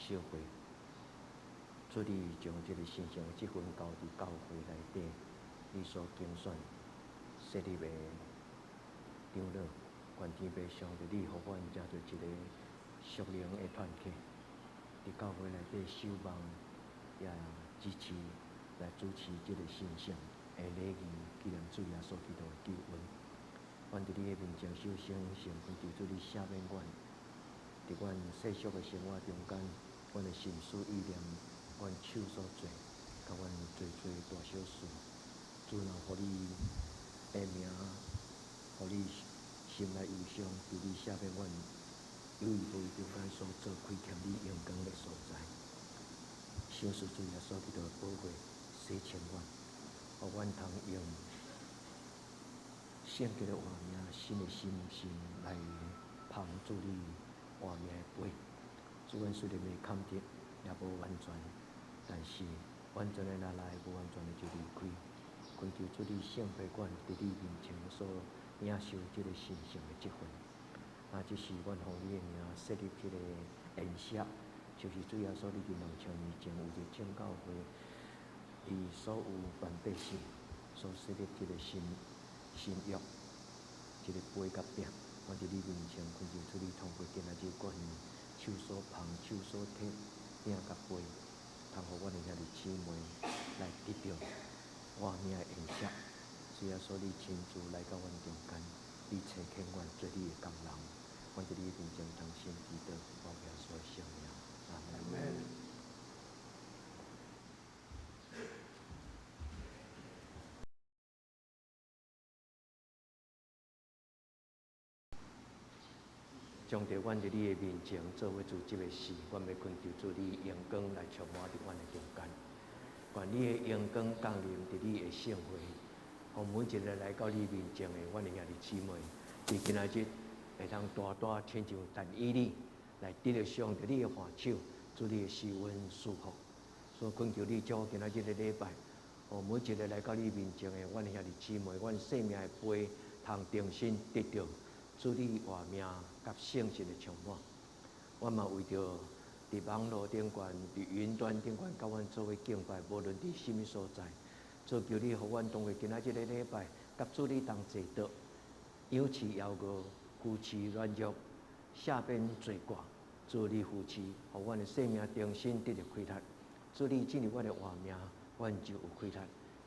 小會。主你將這个神聖的職分交佇教會內底，你所揀選設立的長老，願天父上帝，你予阮成做一个屬靈的團體，佇教會內底守望，也支持來主持這个神聖的禮儀，紀念主耶穌基督的救恩。阮佇你的面前，首先先懇求主你赦免阮，佇阮世俗的生活中間，阮的心思意念，阮手所做，佮阮做做大小事，主若予你的名，予你心內憂傷，求你赦免阮有意無意中間所做虧欠你榮光的所在。相信主耶穌基督的寶血洗清阮，予阮通用聖潔的活命、新的心神來捧主你活命的杯。主，阮雖然未堪得，也無完全，但是完全的若來，無完全的就離開。懇求主你聖別阮佇你面前所領受這个神聖的職分。啊，這是阮奉你的名設立這个宴席，就是主耶穌你佇2000年前為著眾教會，伊所有萬百姓所設立這个新新約，這个杯佮餅，阮佇你面前懇求主你通過今仔日阮手所捧、手所提餅佮杯，通予阮的兄弟姊妹來得著活命的宴席。主耶穌，你親自來到阮中間，你差遣阮做你的工人，阮佇你面前同心祈禱，奉耶穌的聖名，阿門。上帝，阮佇你的面前做伙做這个事，阮欲懇求主你榮光來充滿佇阮的中間，願你的榮光降臨佇你的聖會，予每一个來到你面前的阮的兄弟姊妹，佇今仔日會當大大親像但以理來得著上帝你的話手，主你的施恩賜福。所以懇求你祝福今仔日的禮拜，予每一个來到你面前的阮的兄弟姊妹，阮生命的杯通重新得著主你活命佮聖神的充滿。阮嘛為著佇網路頂懸、佇雲端頂懸，佮阮做伙敬拜，無論佇啥物所在，主求你予阮當過今仔這个禮拜，佮主你同齊桌，養飼枵餓，扶持軟弱，赦免罪過。主你扶持，予阮的生命重新得著開力。主你進入阮的活命，阮就有開力。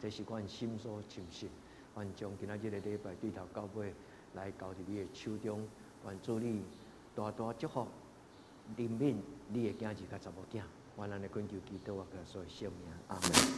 這是阮心所深信。阮將今仔這个禮拜對頭到尾來交佇你的手中，願主你大大祝福，憐憫你的囝兒佮查某囝。阮按呢懇求祈禱，耶穌的聖名，阿門。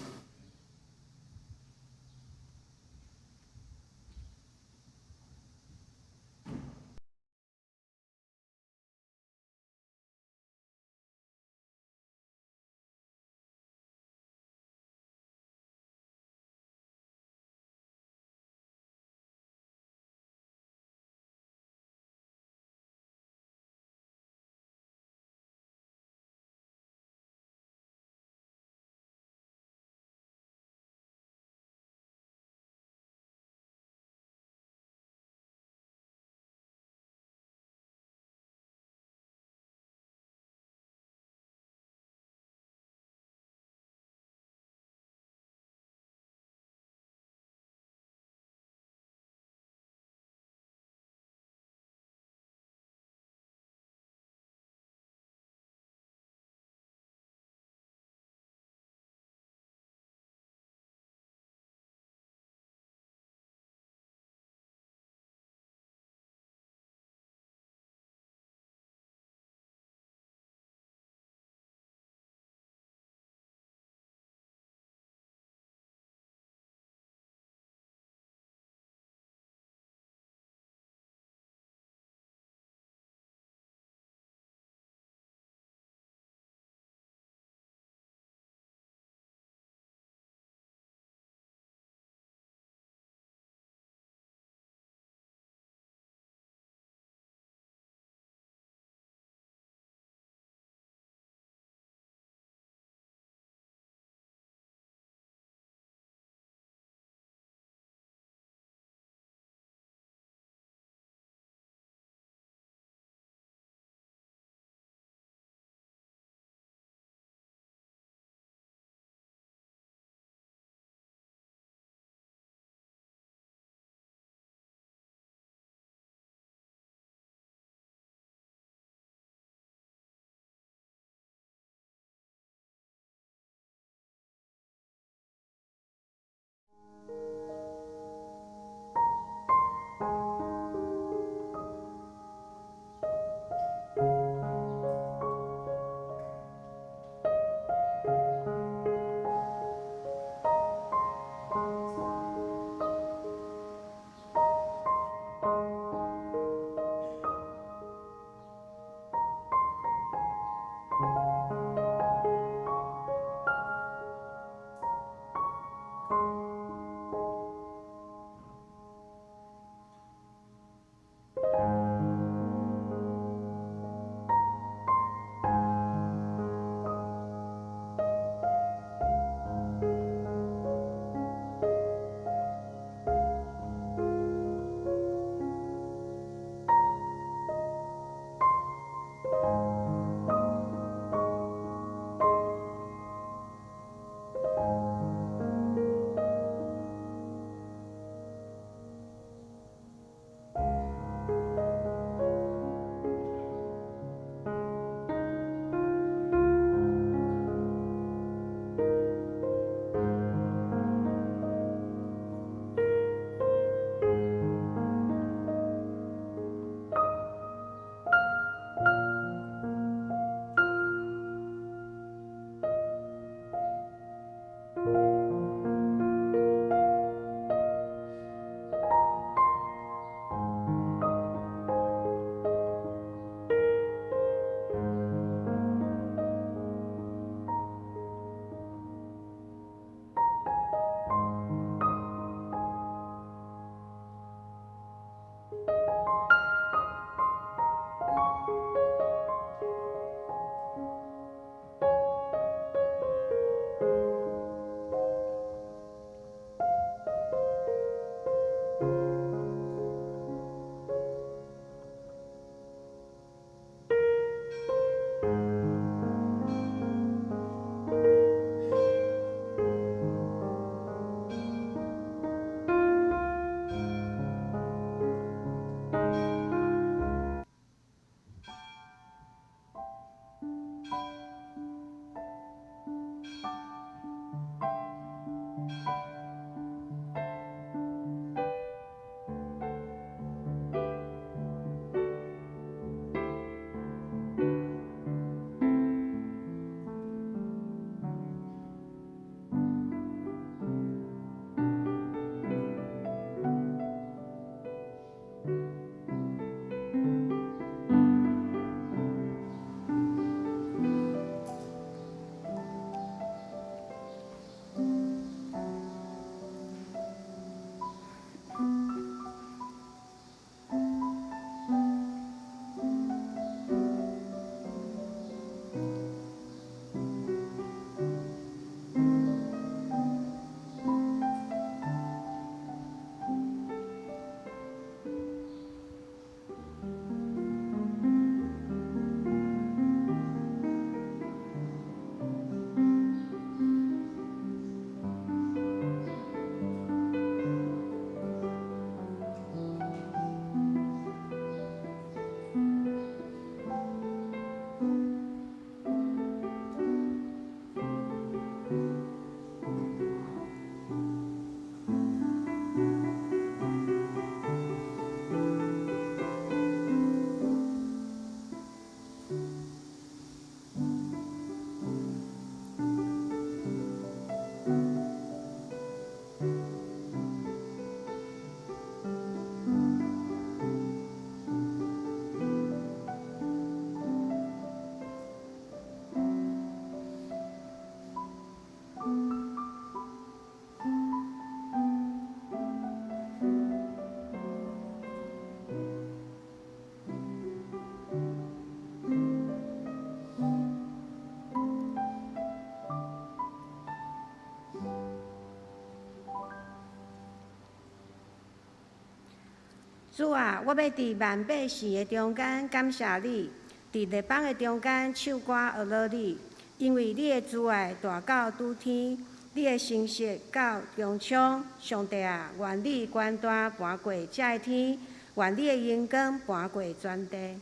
主啊，我欲佇萬百姓的中間感謝你，佇列邦的中間唱歌呵咾你，因為你的慈愛大到諸天，你的誠實到穹蒼。上帝啊，願你權大盤過這个天，願你的榮光盤過全地。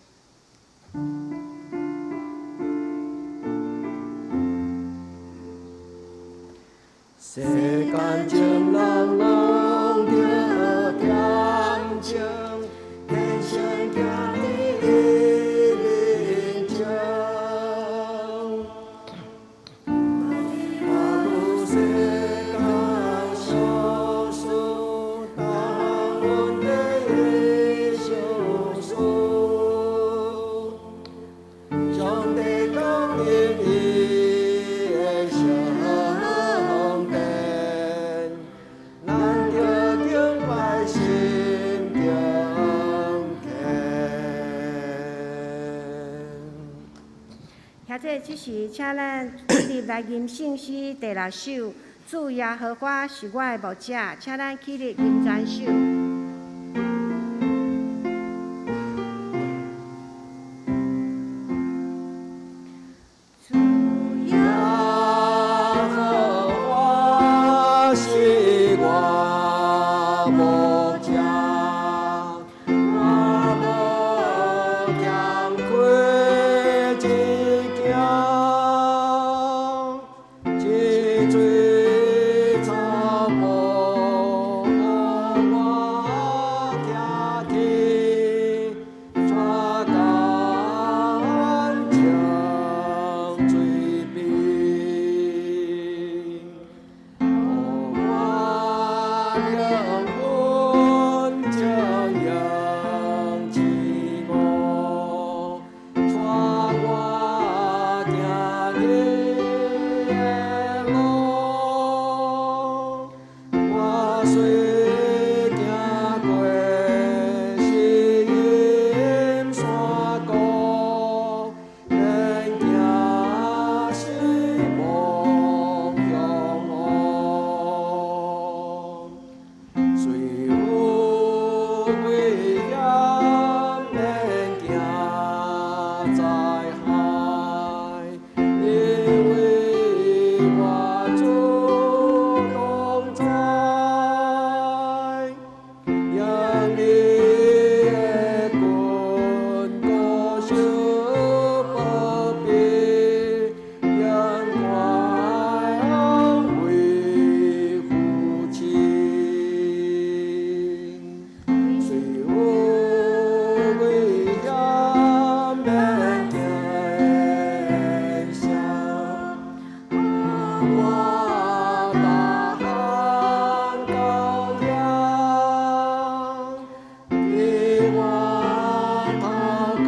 聖世間情人攏著恬靜，天生行佇你面前。不顧世間小事，逐項問題的相思。上帝降臨伊的聖殿，咱著敬拜心敬虔。現在這時，請咱起立來吟聖詩第六首《主耶和華是我的牧者》，請咱起立吟全首。主耶和華是我牧者，我無欠缺一件。一水草埔，予我徛去，帶到安靜水邊。予我靈魂清盈賜我，帶我行義的路。我雖行過死蔭山谷，免驚死亡凶惡。雖有危險，免驚災害，因為我主同在。用你的棍膏相保庇，用我安慰扶持。雖有危險，免驚嚇，我大漢羔羊，伫我頭殼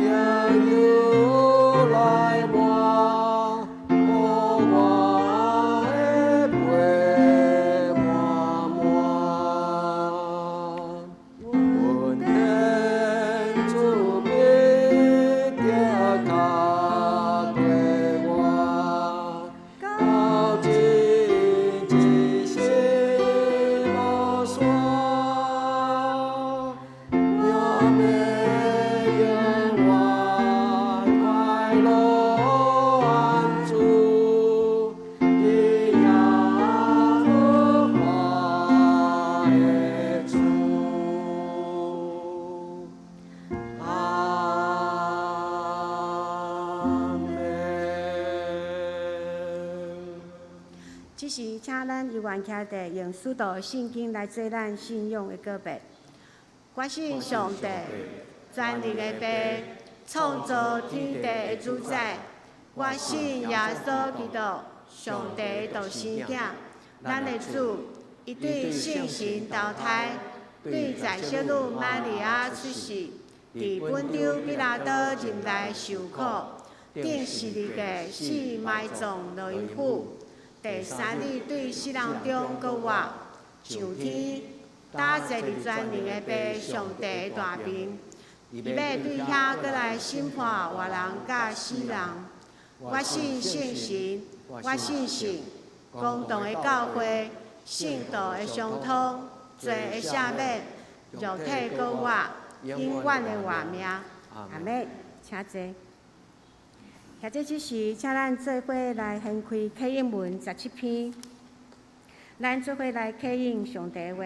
用油來抹，予我的杯滿滿。阮天主必定較過我，到這一世無散。我欲永遠快樂安住，佇耶和華的厝。阿們。這時，請咱猶原徛佇用使徒信經來做咱信仰的告白。我信上帝，全能的父，創造天地的主宰。我信耶穌基督，上帝的獨生囝，咱的主，伊對聖神投胎，對在聖女瑪利亞出世，佇本丟彼拉多任內受苦，釘十字架死埋葬落陰府，第三日對死人中閣活，上天，搭坐佇全能的父上帝的大爿，伊欲對遐閣來審判活人佮死人。我信聖神，我信聖公同的教會，聖徒的相通，罪的赦免，肉體閣活，永遠的活命。阿們，請坐。現在這時，請咱做伙來掀開啟應文17篇，咱做伙來啟應上帝話。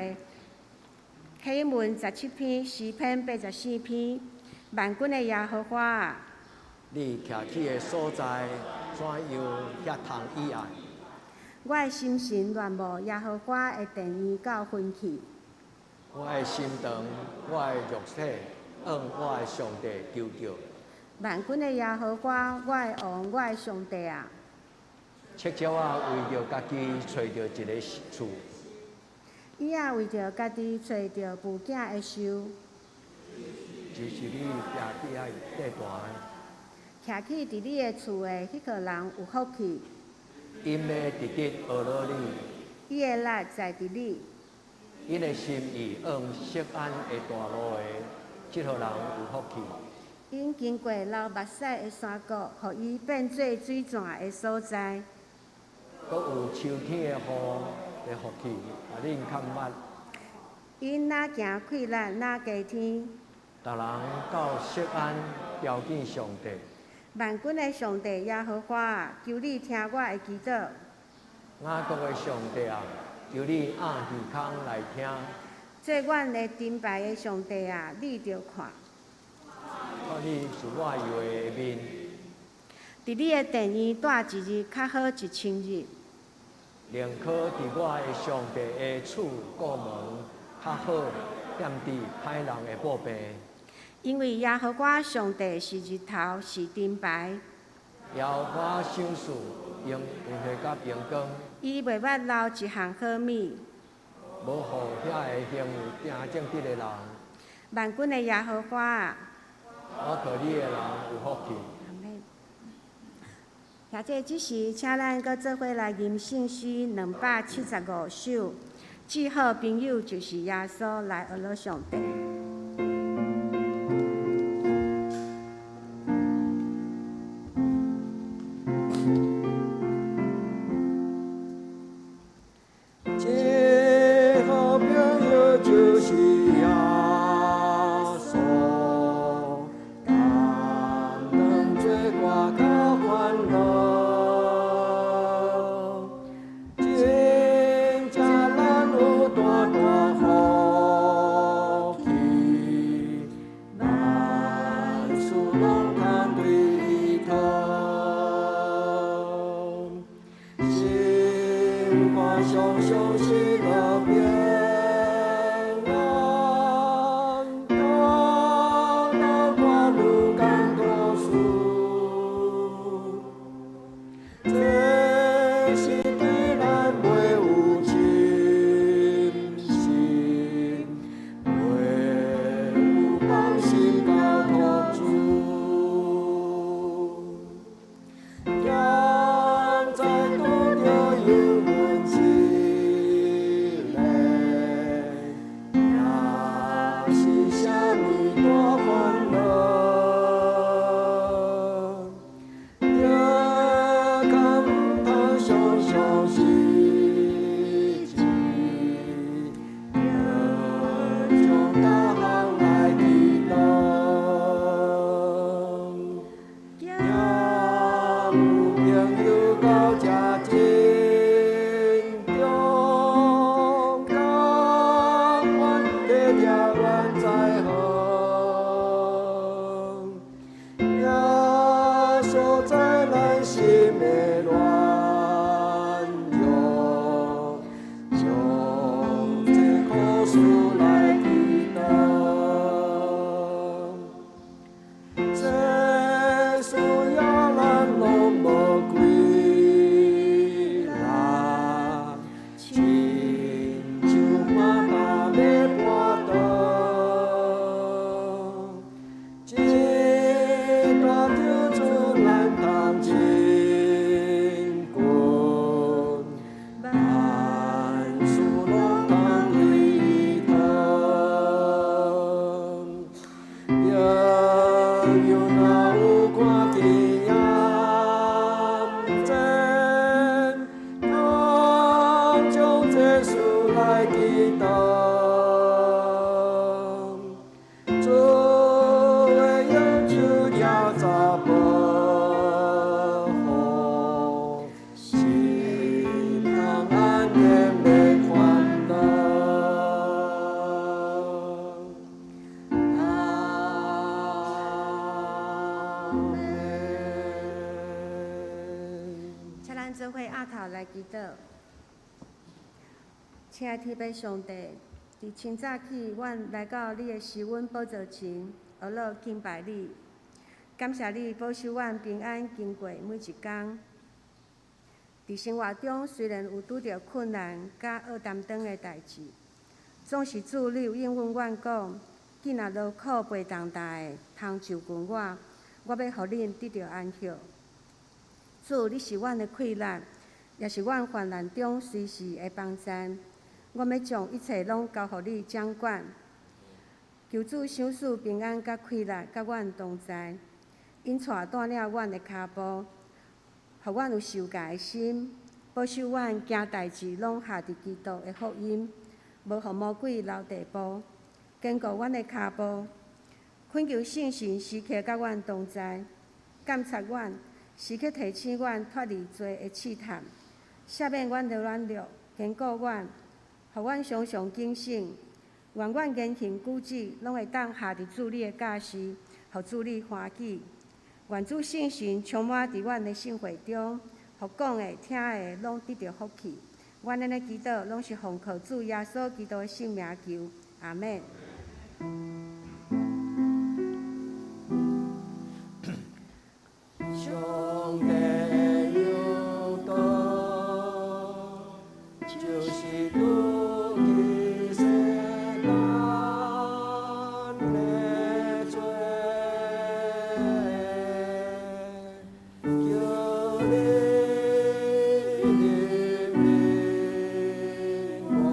啟應文17篇，詩篇84篇，萬軍的耶和華啊！你徛起的所在怎樣遐通以愛？我的心神戀慕耶和華的殿院到昏去。我的心腸，我的肉體，向我的上帝求叫。萬軍的耶和華，我的王，我的上帝啊！赤鳥仔為著家己揣著一个厝，伊仔為著家己揣著孵囝的岫。就是你徛佇遐塊地盤。徛起佇你的厝的彼個人有福氣。𪜶欲直直學樂你。伊的力在佇你。𪜶的心意往錫安的大路的，這號人有福氣。𪜶經過流目屎的山谷，予伊變做水泉的所在。閣有秋天的雨的福氣，予恁較捌。𪜶若行氣力，若加添。逐人到錫安朝見上帝。萬軍的上帝耶和華啊，求你聽我的祈禱。雅各的上帝啊，求你掩耳孔來聽。做阮的盾牌的上帝啊，你著看。看你是我油的面。佇你的殿院蹛一日，較好一千日。寧可佇我的上帝的厝顧門，較好踮佇歹人的布棚。因為耶和華上帝是日頭，是盾牌。耶和華賞賜恩惠佮榮光。伊袂捌留一項好物。無予遐个行為正直的人。萬軍的耶和華啊！倚靠你的人有福氣。兄弟這時，請咱閣做伙來吟聖詩275首。至好朋友就是耶穌，來學樂上帝。這好朋友就是耶穌，同當做我較歡樂。真正咱有大大福氣，萬事攏通對伊討。心肝常常喜樂平安，當當我愈艱苦事，這是對咱袂有侵蝕，袂有放心交託主。現在拄著憂悶試煉，也是啥物大煩惱？著較毋通常常失志，著將逐項來祈禱。若有朋友到這真中，甘願體貼阮在行。耶穌知咱心的軟弱，將這苦事來祈禱。這事也咱攏無幾力，親像旱墘欲跋倒。這大咒詛咱通堅固，萬事攏通對伊討。朋友若有看天嚴陣，通將這事來祈禱。主的用手舉查保護，心通安然的歡樂。阿們。請咱做伙徛頭來祈禱。親愛天父上帝，佇清早起，阮來到你的施恩寶座前，學樂敬拜你，感謝你保守阮平安經過每一工。佇生活中雖然有拄著困難佮惡擔當的代誌，總是主你有應允阮講，囝若勞苦背重擔的，通就近我，我欲予恁得著安息。主，你是阮的氣力，也是阮患難中隨時的幫贊。阮欲將一切攏交予你掌管。求主賞賜平安佮氣力，佮阮同在，引帶帶領阮的跤步，予阮有受教的心，保守阮行代誌攏合佇基督的福音，無予魔鬼留地步，堅固阮的跤步。懇求聖神時刻佮阮同在，監察阮，時刻提醒阮脫離罪的試探，赦免阮的軟弱，堅固阮，予阮常常警醒。願阮言行舉止攏會當合佇主你的教示，予主你歡喜。願主聖神充滿佇阮的生活中，予講的、聽的攏得著福氣。阮按呢祈禱，攏是奉靠主耶穌基督的聖名求，阿們。上帝有道，就是拄佇世間的罪，叫你人平安。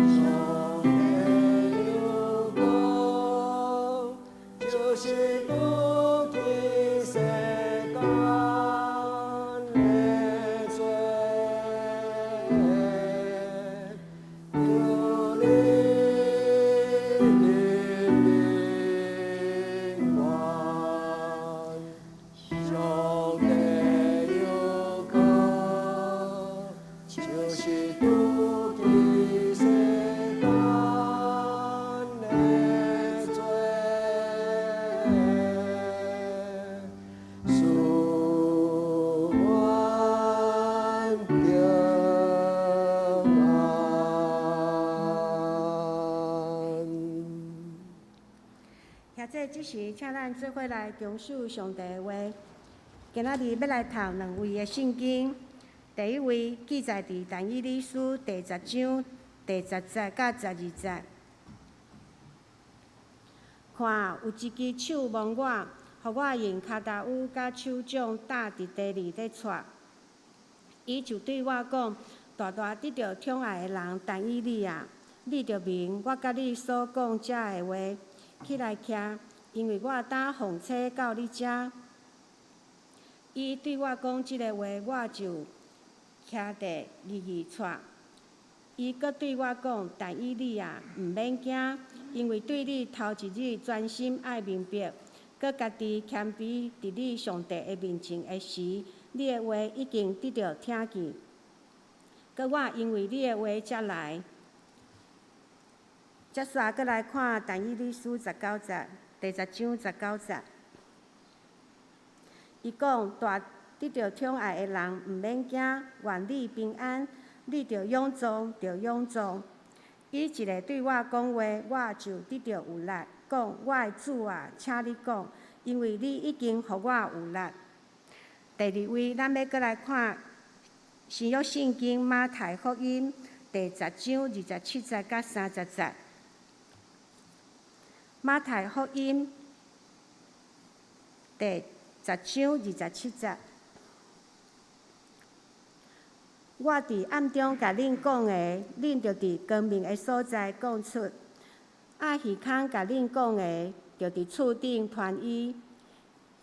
上帝有道，就是拄佇世間的罪，叫你人平安。上帝有道，就是拄佇世間的罪，賜阮平安。現在這時，請咱做伙來恭守上帝的話。今仔日欲來讀兩位的聖經，第一位記載佇但以理書第十章第十節佮十二節。看，有一支手摸我，予我用跤踏趺佮手掌搭佇地裡咧掣。伊就對我講：大大得著寵愛的人但以理啊，你著明我佮你所講這的話，起來徛，因為我當奉差到你遮。伊對我講這个話，我就徛地二二掣。伊閣對我講：但以理啊，毋免驚，因為對你頭一日專心愛明白，閣家己謙卑佇你上帝的面前的時，你的話已經得著聽見。閣我因為你的話才來。接續閣來看但以理書十九節，第十章十九節。伊講：大得著寵愛的人，毋免驚，願你平安，你著勇壯，著勇壯。伊一个對我講話，我就得著有力，講：我的主啊，請你講，因為你已經予我有力。第二位，咱欲閣來看新約聖經馬太福音第十章二十七節佮三十節。馬太福音第十章二十七節，我佇暗中共恁講的，恁著佇光明的所在講出；暗耳空共恁講的，著佇厝頂傳伊。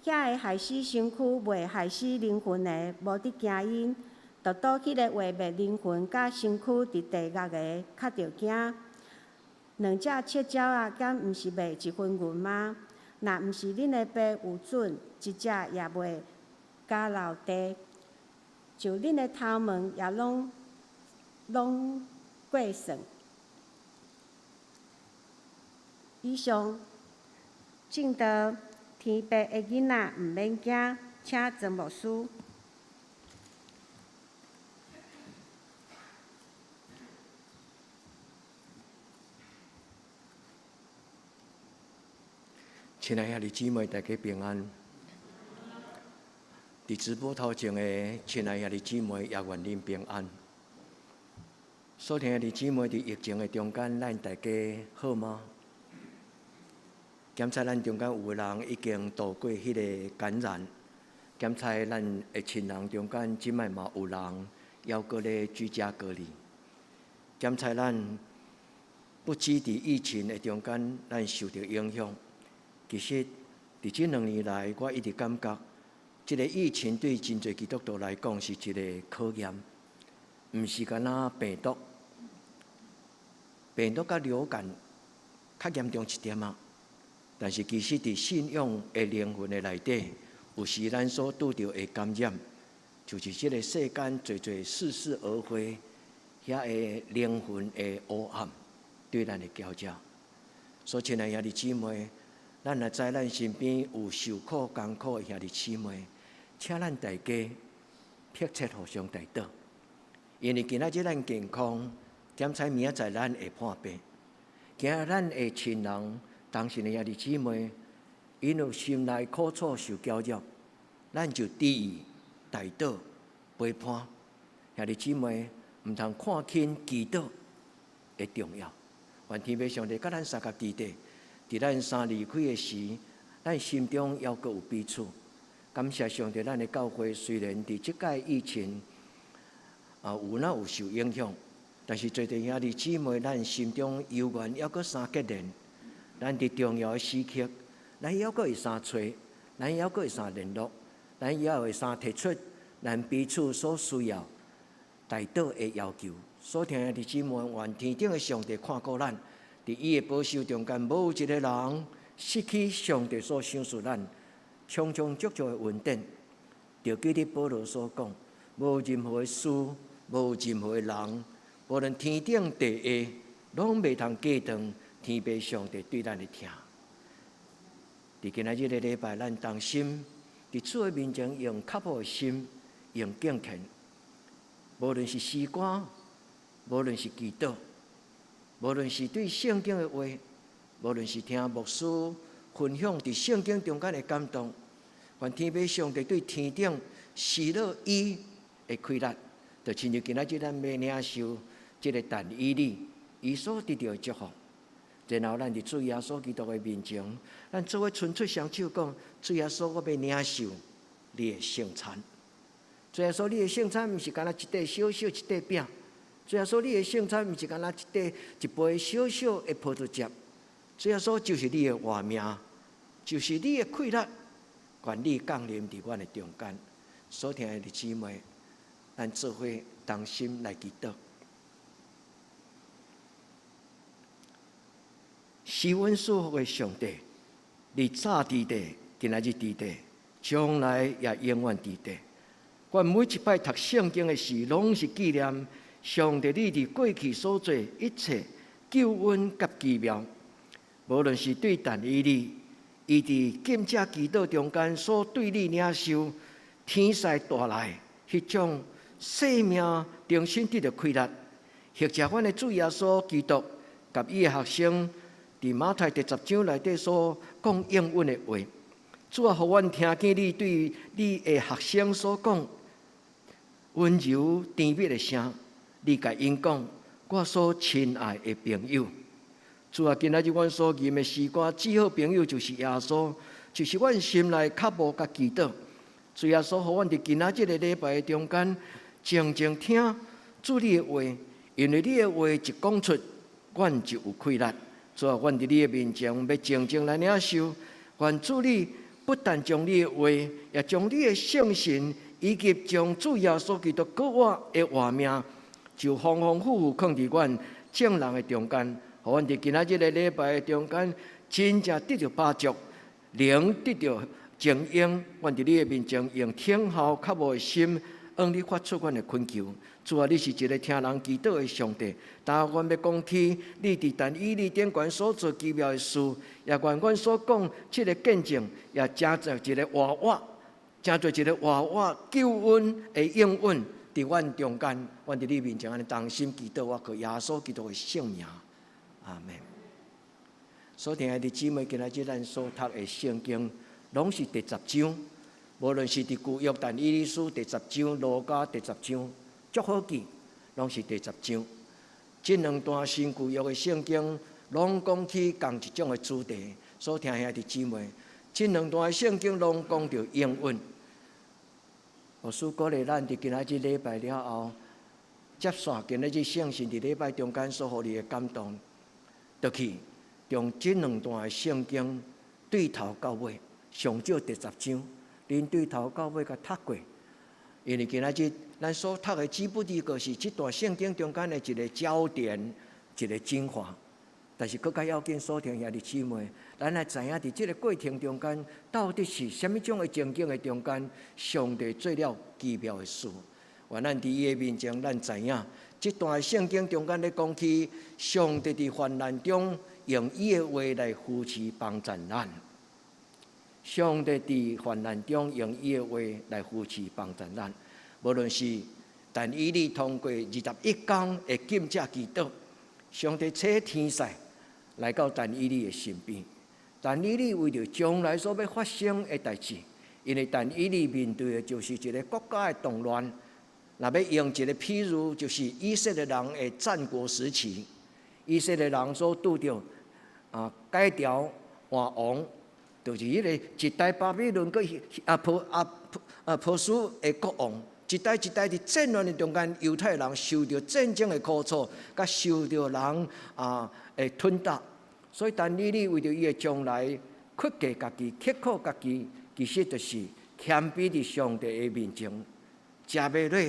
遐个害死身軀，袂害死靈魂的，無得驚𪜶；獨獨彼个毀滅靈魂佮身軀佇地獄的，較著驚。兩隻赤鳥仔，敢毋是賣一分銀嗎？若毋是恁的爸有准，一隻也袂交落地。就恁的頭毛也攏攏過算。以上證道，天父的囡仔毋免驚，請曾牧師。親愛兄弟姊妹，大家平安。佇直播頭前的親愛兄弟姊妹，也願恁平安。所聽的姊妹，佇疫情的中間，咱大家好嗎？檢測咱中間有的人已經度過彼个感染，檢測咱的親人中間，這擺嘛有人猶閣咧居家隔離。檢測咱不止佇疫情的中間，咱受著影響。其實，佇這兩年來，我一直感覺，這个疫情對真濟基督徒來講是一个考驗，毋是干焦病毒，病毒佮流感較嚴重一點仔。但是其實佇信仰的靈魂的內底，有時咱所拄著的感染，就是這个世間濟濟似是而非，遐个靈魂的黑暗對咱的攪擾。所以，親愛兄弟姊妹，咱若知咱身邊有受苦艱苦的兄弟姊妹，請咱大家迫切互相代禱，因為今仔日咱健康，檢查明仔載咱會破病，今仔咱的親人、同信的兄弟姊妹，𪜶有心內苦楚受攪擾，咱就佇伊代禱陪伴。兄弟姊妹，毋通看輕祈禱的重要。願天父上帝佮咱相佮佇咧，佇咱三離開的時，咱心中猶閣有彼此。感謝上帝，咱的教會雖然佇這擺疫情啊有哪有受影響，但是濟濟兄弟姊妹，咱心中猶原猶閣相結連。咱佇重要的時刻，咱猶閣會相揣，咱猶閣會相聯絡，咱猶會相提出咱彼此所需要代禱的要求。所聽的弟姊妹，願天頂的上帝看顧咱，佇伊的保守中間，無有一个人失去上帝所賞賜咱充充足足的恩典。就記得保羅所講，無任何的事，無任何的人，無論天頂地下，攏袂通隔斷天父上帝對咱的疼。佇今仔日个禮拜，咱同心佇主的面前，用較好的心，用敬虔，無論是詩歌，無論是祈禱，無論是對聖經的話，無論是聽牧師分享佇聖經中間的感動，願天父上帝對天頂施予伊的快樂，就親像今仔日咱欲領受這个但以理，伊所得著的祝福。然後咱佇主耶穌基督的面前，咱做伙伸出雙手講：主耶穌，我欲領受你的聖餐。主耶穌，你的聖餐毋是干焦一塊小小一塊餅。主耶穌，你的聖餐毋是干焦一塊一杯小小的葡萄汁。主耶穌就是你的活命，就是你的氣力，願你降臨佇阮的中間。所聽的姊妹，咱做伙同心來祈禱。施恩賜福的上帝，你早佇地，今仔日佇地，將來也永遠佇地。阮每一擺讀聖經的時，攏是紀念上帝你佇過去所做一切救恩佮奇妙。無論是對但以理，伊佇禁食祈禱中間所對你領受天使帶來彼種生命重新得著氣力，或者阮的主耶穌基督佮伊的學生佇馬太第十章內底所講應允的話，主啊，予阮聽見你對你的學生所講溫柔甜蜜的聲，你共𪜶講，我所親愛的朋友。主啊，今仔日阮所吟的詩歌，至好朋友就是耶穌，就是阮心內渴慕佮祈禱。主耶穌，予阮佇今仔這个禮拜的中間，靜靜聽主你的話，因為你的話一講出，阮就有氣力。主啊，阮佇你的面前欲靜靜來領受，願主你不但將你的話，也將你的聖神，以及將主耶穌基督閣活的活命，就豐豐富富囥佇阮眾人的中間，予阮佇今仔這个禮拜的中間，真正得著飽足，靈得著精英。阮佇你的面前用聽候渴慕的心，向你發出阮的懇求。主啊，你是一个聽人祈禱的上帝。當阮欲講起你佇但以理頂懸所做奇妙的事，也願阮所講這个見證，也成做一个活活，成做一个活活救恩的應允，佇阮中間，阮佇你面前按呢同心祈禱，我靠耶穌基督的聖名，阿門。所聽的姊妹，今仔日咱所讀的聖經，攏是第十章。無論是佇舊約但以理書第十章、路加第十章，足好記，攏是第十章。這兩段新舊約的聖經，攏講起仝一種的主題。所聽兄弟姊妹，這兩段的聖經攏講著應允。牧師鼓勵咱佇今仔日禮拜了後，接續今仔日聖神佇禮拜中間所予你的感動，就去將這兩段的聖經對頭到尾，上少第十章，恁對頭到尾共讀過。因為今仔日咱所讀的只不過是這段聖經中間的一個焦點，一個精華。但是閣較要緊，所聽兄弟姊妹，咱來知影佇這個過程中間，到底是啥物種的情景的中間，上帝做了奇妙的事。願咱佇伊的面前，咱知影這段聖經中間咧講起，上帝佇患難中用伊的話來扶持幫贊咱。上帝佇患難中用伊的話來扶持幫贊咱。無論是但以理通過21工的禁食祈禱，上帝差天使來到但以理的身邊。但以理為著將來所欲發生的代誌，因為但以理面對的就是一個國家的動亂。若欲用一個譬喻，就是以色列人的戰國時期，以色列人所拄著改朝換王，就是彼個一代巴比倫閣啊波斯的國王，一代一代佇戰亂的中間，猶太人受著戰爭的苦楚，佮受著人的吞打。所以，但以理為著伊的將來，克制家己、刻苦家己，其實就是謙卑佇上帝的面前，食袂落，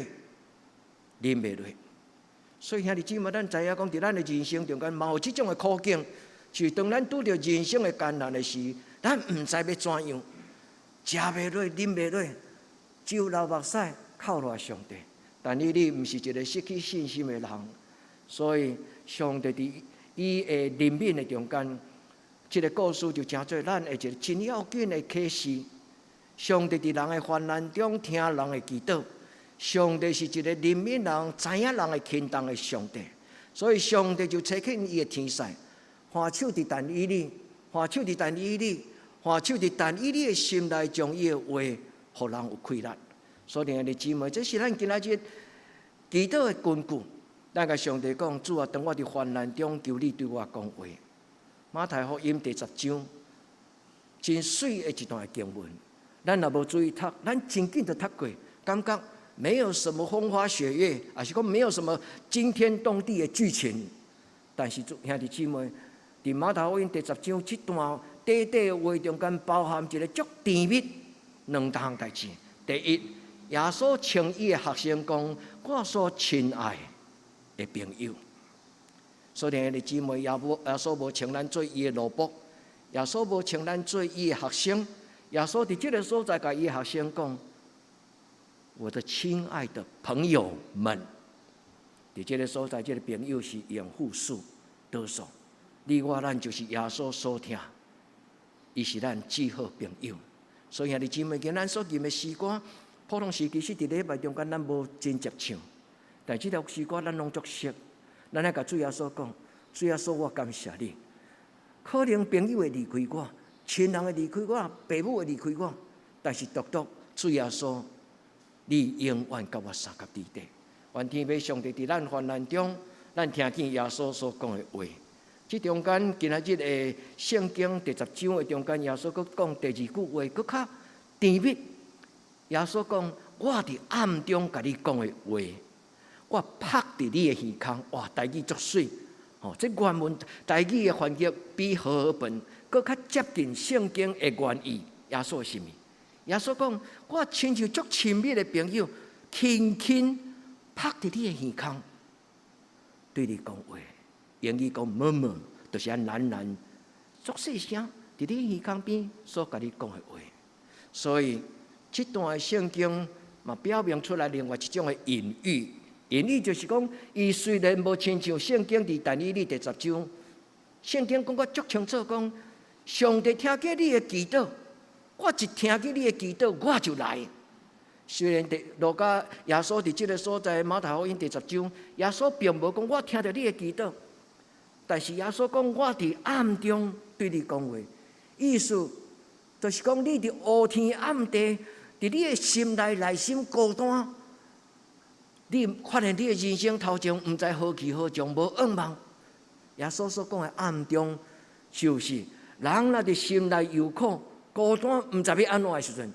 啉袂落。所以兄弟姊妹，咱知影講，佇咱的人生中間，嘛有這種的苦境，就是當咱拄著人生的艱難的時，咱毋知欲怎樣，食袂落，啉袂落，只有流目屎靠賴上帝。但以理毋是一個失去信心的人，所以上帝佇伊的憐憫的中間，這個故事就成做咱的一個真要緊的啟示。上帝佇人的患難中聽人的祈禱，上帝是一個憐憫人、知影人的輕重的上帝，所以上帝就差遣伊的天使，按手佇但以理，按手佇但以理，按手佇但以理的心內，將伊的話，予人有氣力。所以，兄弟姊妹，這是咱今仔日祈禱的根據。咱共上帝講：主啊，當我佇患難中，求你對我講話。馬太福音第十章，真媠的一段經文。咱若無注意讀，咱真緊就讀過，感覺沒有什麼風花雪月，抑是講沒有什麼驚天動地的劇情。但是，兄弟姊妹，佇馬太福音第十章這段短短的話中間，包含一個足甜蜜兩項代誌。第一，耶穌稱伊的學生講：我所親愛的朋友。所以，兄弟姊妹，耶穌無稱咱做伊的奴僕，耶穌無稱咱做伊的學生。耶穌佇這個所在，共伊的學生講：我的親愛的朋友們，佇這個所在，這個朋友是用複數多數。你我咱就是耶穌所疼，伊是咱至好朋友。所以兄弟姊妹，今咱所吟的詩歌，普通時其實佇禮拜中間咱無真濟唱，但這條詩歌咱攏足熟。咱愛共主耶穌講：主耶穌，我感謝你。可能朋友會離開我，親人會離開我，父母會離開我，但是獨獨主耶穌，你永遠佮我相佮佇底。願天父上帝佇咱患難中，咱聽見耶穌所講的話。這中間今仔日的聖經第十章的中間，耶穌閣講第二句話，閣較甜蜜。耶穌講：我佇暗中共你講的話，我拍佇你的耳空。哇，台語足媠，吼，這原文台語的翻譯比和合本閣較接近聖經的原意。耶穌是啥物？耶穌講：我親像足親密的朋友，輕輕拍佇你的耳空，對你講話。英語講 murmur，就是按喃喃足細聲，佇你耳空邊所共你講的話。所以，這段的聖經嘛，表明出來另外一種的隱喻。隱喻就是講，伊雖然無親像聖經佇但以理第十章，聖經講甲足清楚，講上帝聽見你的祈禱，我一聽見你的祈禱，我就來。雖然佇路加耶穌佇這個所在馬太福音第十章，耶穌並無講我聽著你的祈禱。但是耶穌講，我佇暗中對你講話，意思就是講你佇烏天暗地，佇你的心內內心孤單，你發現你的人生頭前毋知何去何從，無向望。耶穌所講的暗中，就是人若佇心內憂苦、孤單，毋知欲按怎的時陣，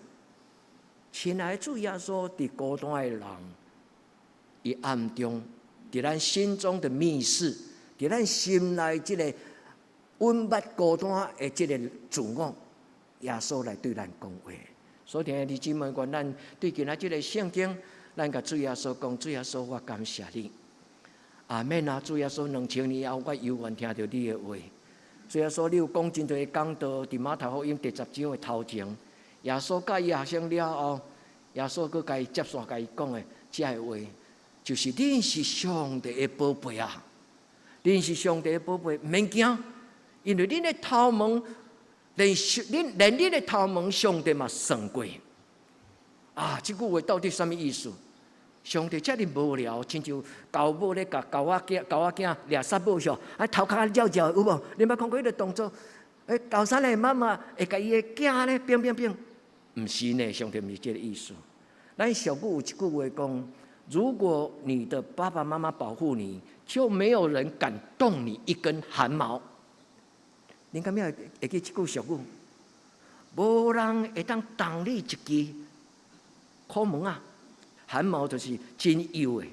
親愛的主耶穌佇孤單的人，伊暗中佇咱心中的密室，佇咱心內這個隱密孤單的這個自我，耶穌來對咱講話。所以，兄弟姊妹，願咱對今仔這個聖經，咱共主耶穌講：主耶穌，我感謝你。阿們啊！主耶穌，2000年後，我猶原聽著你的話。主耶穌，你有講真濟講道，佇馬太福音第10章的頭前，耶穌教伊學生了後，耶穌閣共伊接續共伊講的這個話，就是恁是上帝的寶貝啊！恁是上帝的寶貝，毋免驚，因為恁的頭毛，連恁的頭毛，上帝嘛算過。啊，這句話到底啥物意思？上帝遮爾無聊，親像狗母咧共狗仔囝、狗仔囝掠虱母吼，啊頭殼繞繞有無？你捌看過彼個動作？欸，猴山的媽媽會共伊的囝咧變變變？毋是呢，上帝毋是這個意思。咱俗語有一句話講：如果你的爸爸媽媽保護你，就沒有人敢動你一根汗毛。恁敢會會記這句俗語？無人會當動你一支苦毛仔！汗毛就是真幼的、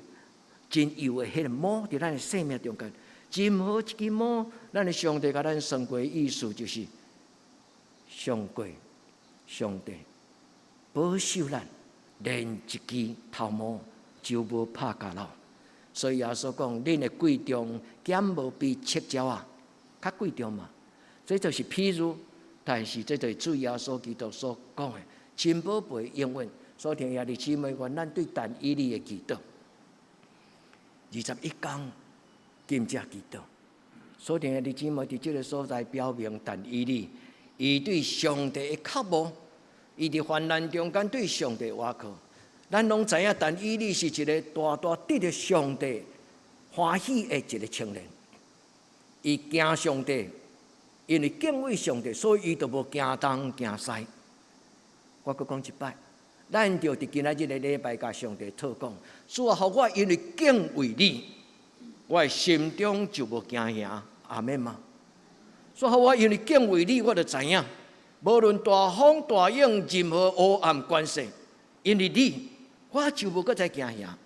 真幼的彼个毛，佇咱的生命中間，任何一支毛，咱的上帝共咱算過的意思就是，上過上帝保守咱，連一支頭毛就無拍共落。所以耶穌講，恁的貴重，敢無比赤鳥仔較貴重嘛？這就是譬喻，但是這就是主耶穌基督所講的，真寶貝應允。所以，兄弟姊妹，願咱對但以理的祈禱，21工禁食祈禱。所以，兄弟姊妹，佇這個所在表明，但以理，伊對上帝的渴慕，伊佇患難中間對上帝倚靠。咱攏知影，但以理是一個大大得著上帝歡喜的一個青年。伊驚上帝，因為敬畏上帝，所以伊就無驚東驚西。我閣講一擺。咱就佇今仔日個禮拜，共上帝討講，主啊，予我因為敬畏你，我的心中就無驚嚇，阿們嗎？主啊，予我因為敬畏你，我就知影，無論大風大湧，任何黑暗權勢，因為你，我就無閣再驚嚇。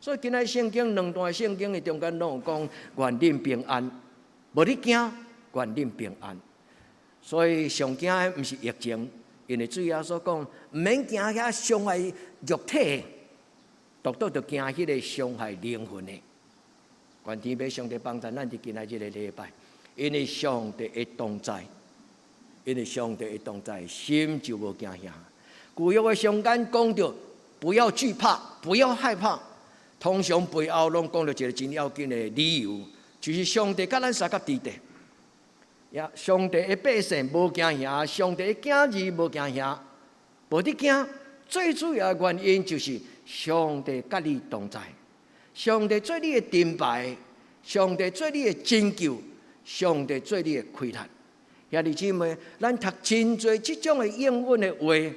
所以今仔聖經兩段聖經的中間攏有講，願恁平安，無你驚，願恁平安。所以上驚的毋是疫情。因為主耶穌講，毋免驚遐傷害肉體，獨獨就驚彼個傷害靈魂的。願天父上帝幫助咱佇今仔這個禮拜，因為上帝的同在，因為上帝的同在，心就無驚嚇。舊約的上間講著，不要懼怕，不要害怕。通常背後攏講著一個真要緊的理由，就是上帝佮咱相佮佇咧。也上帝的百姓無驚嚇，上帝的囝兒無驚嚇，無得驚。最主要的原因就是上帝佮你同在，上帝做你的盾牌，上帝做你的拯救，上帝做你的氣力。兄弟姊妹，咱讀真濟這種的應允的話，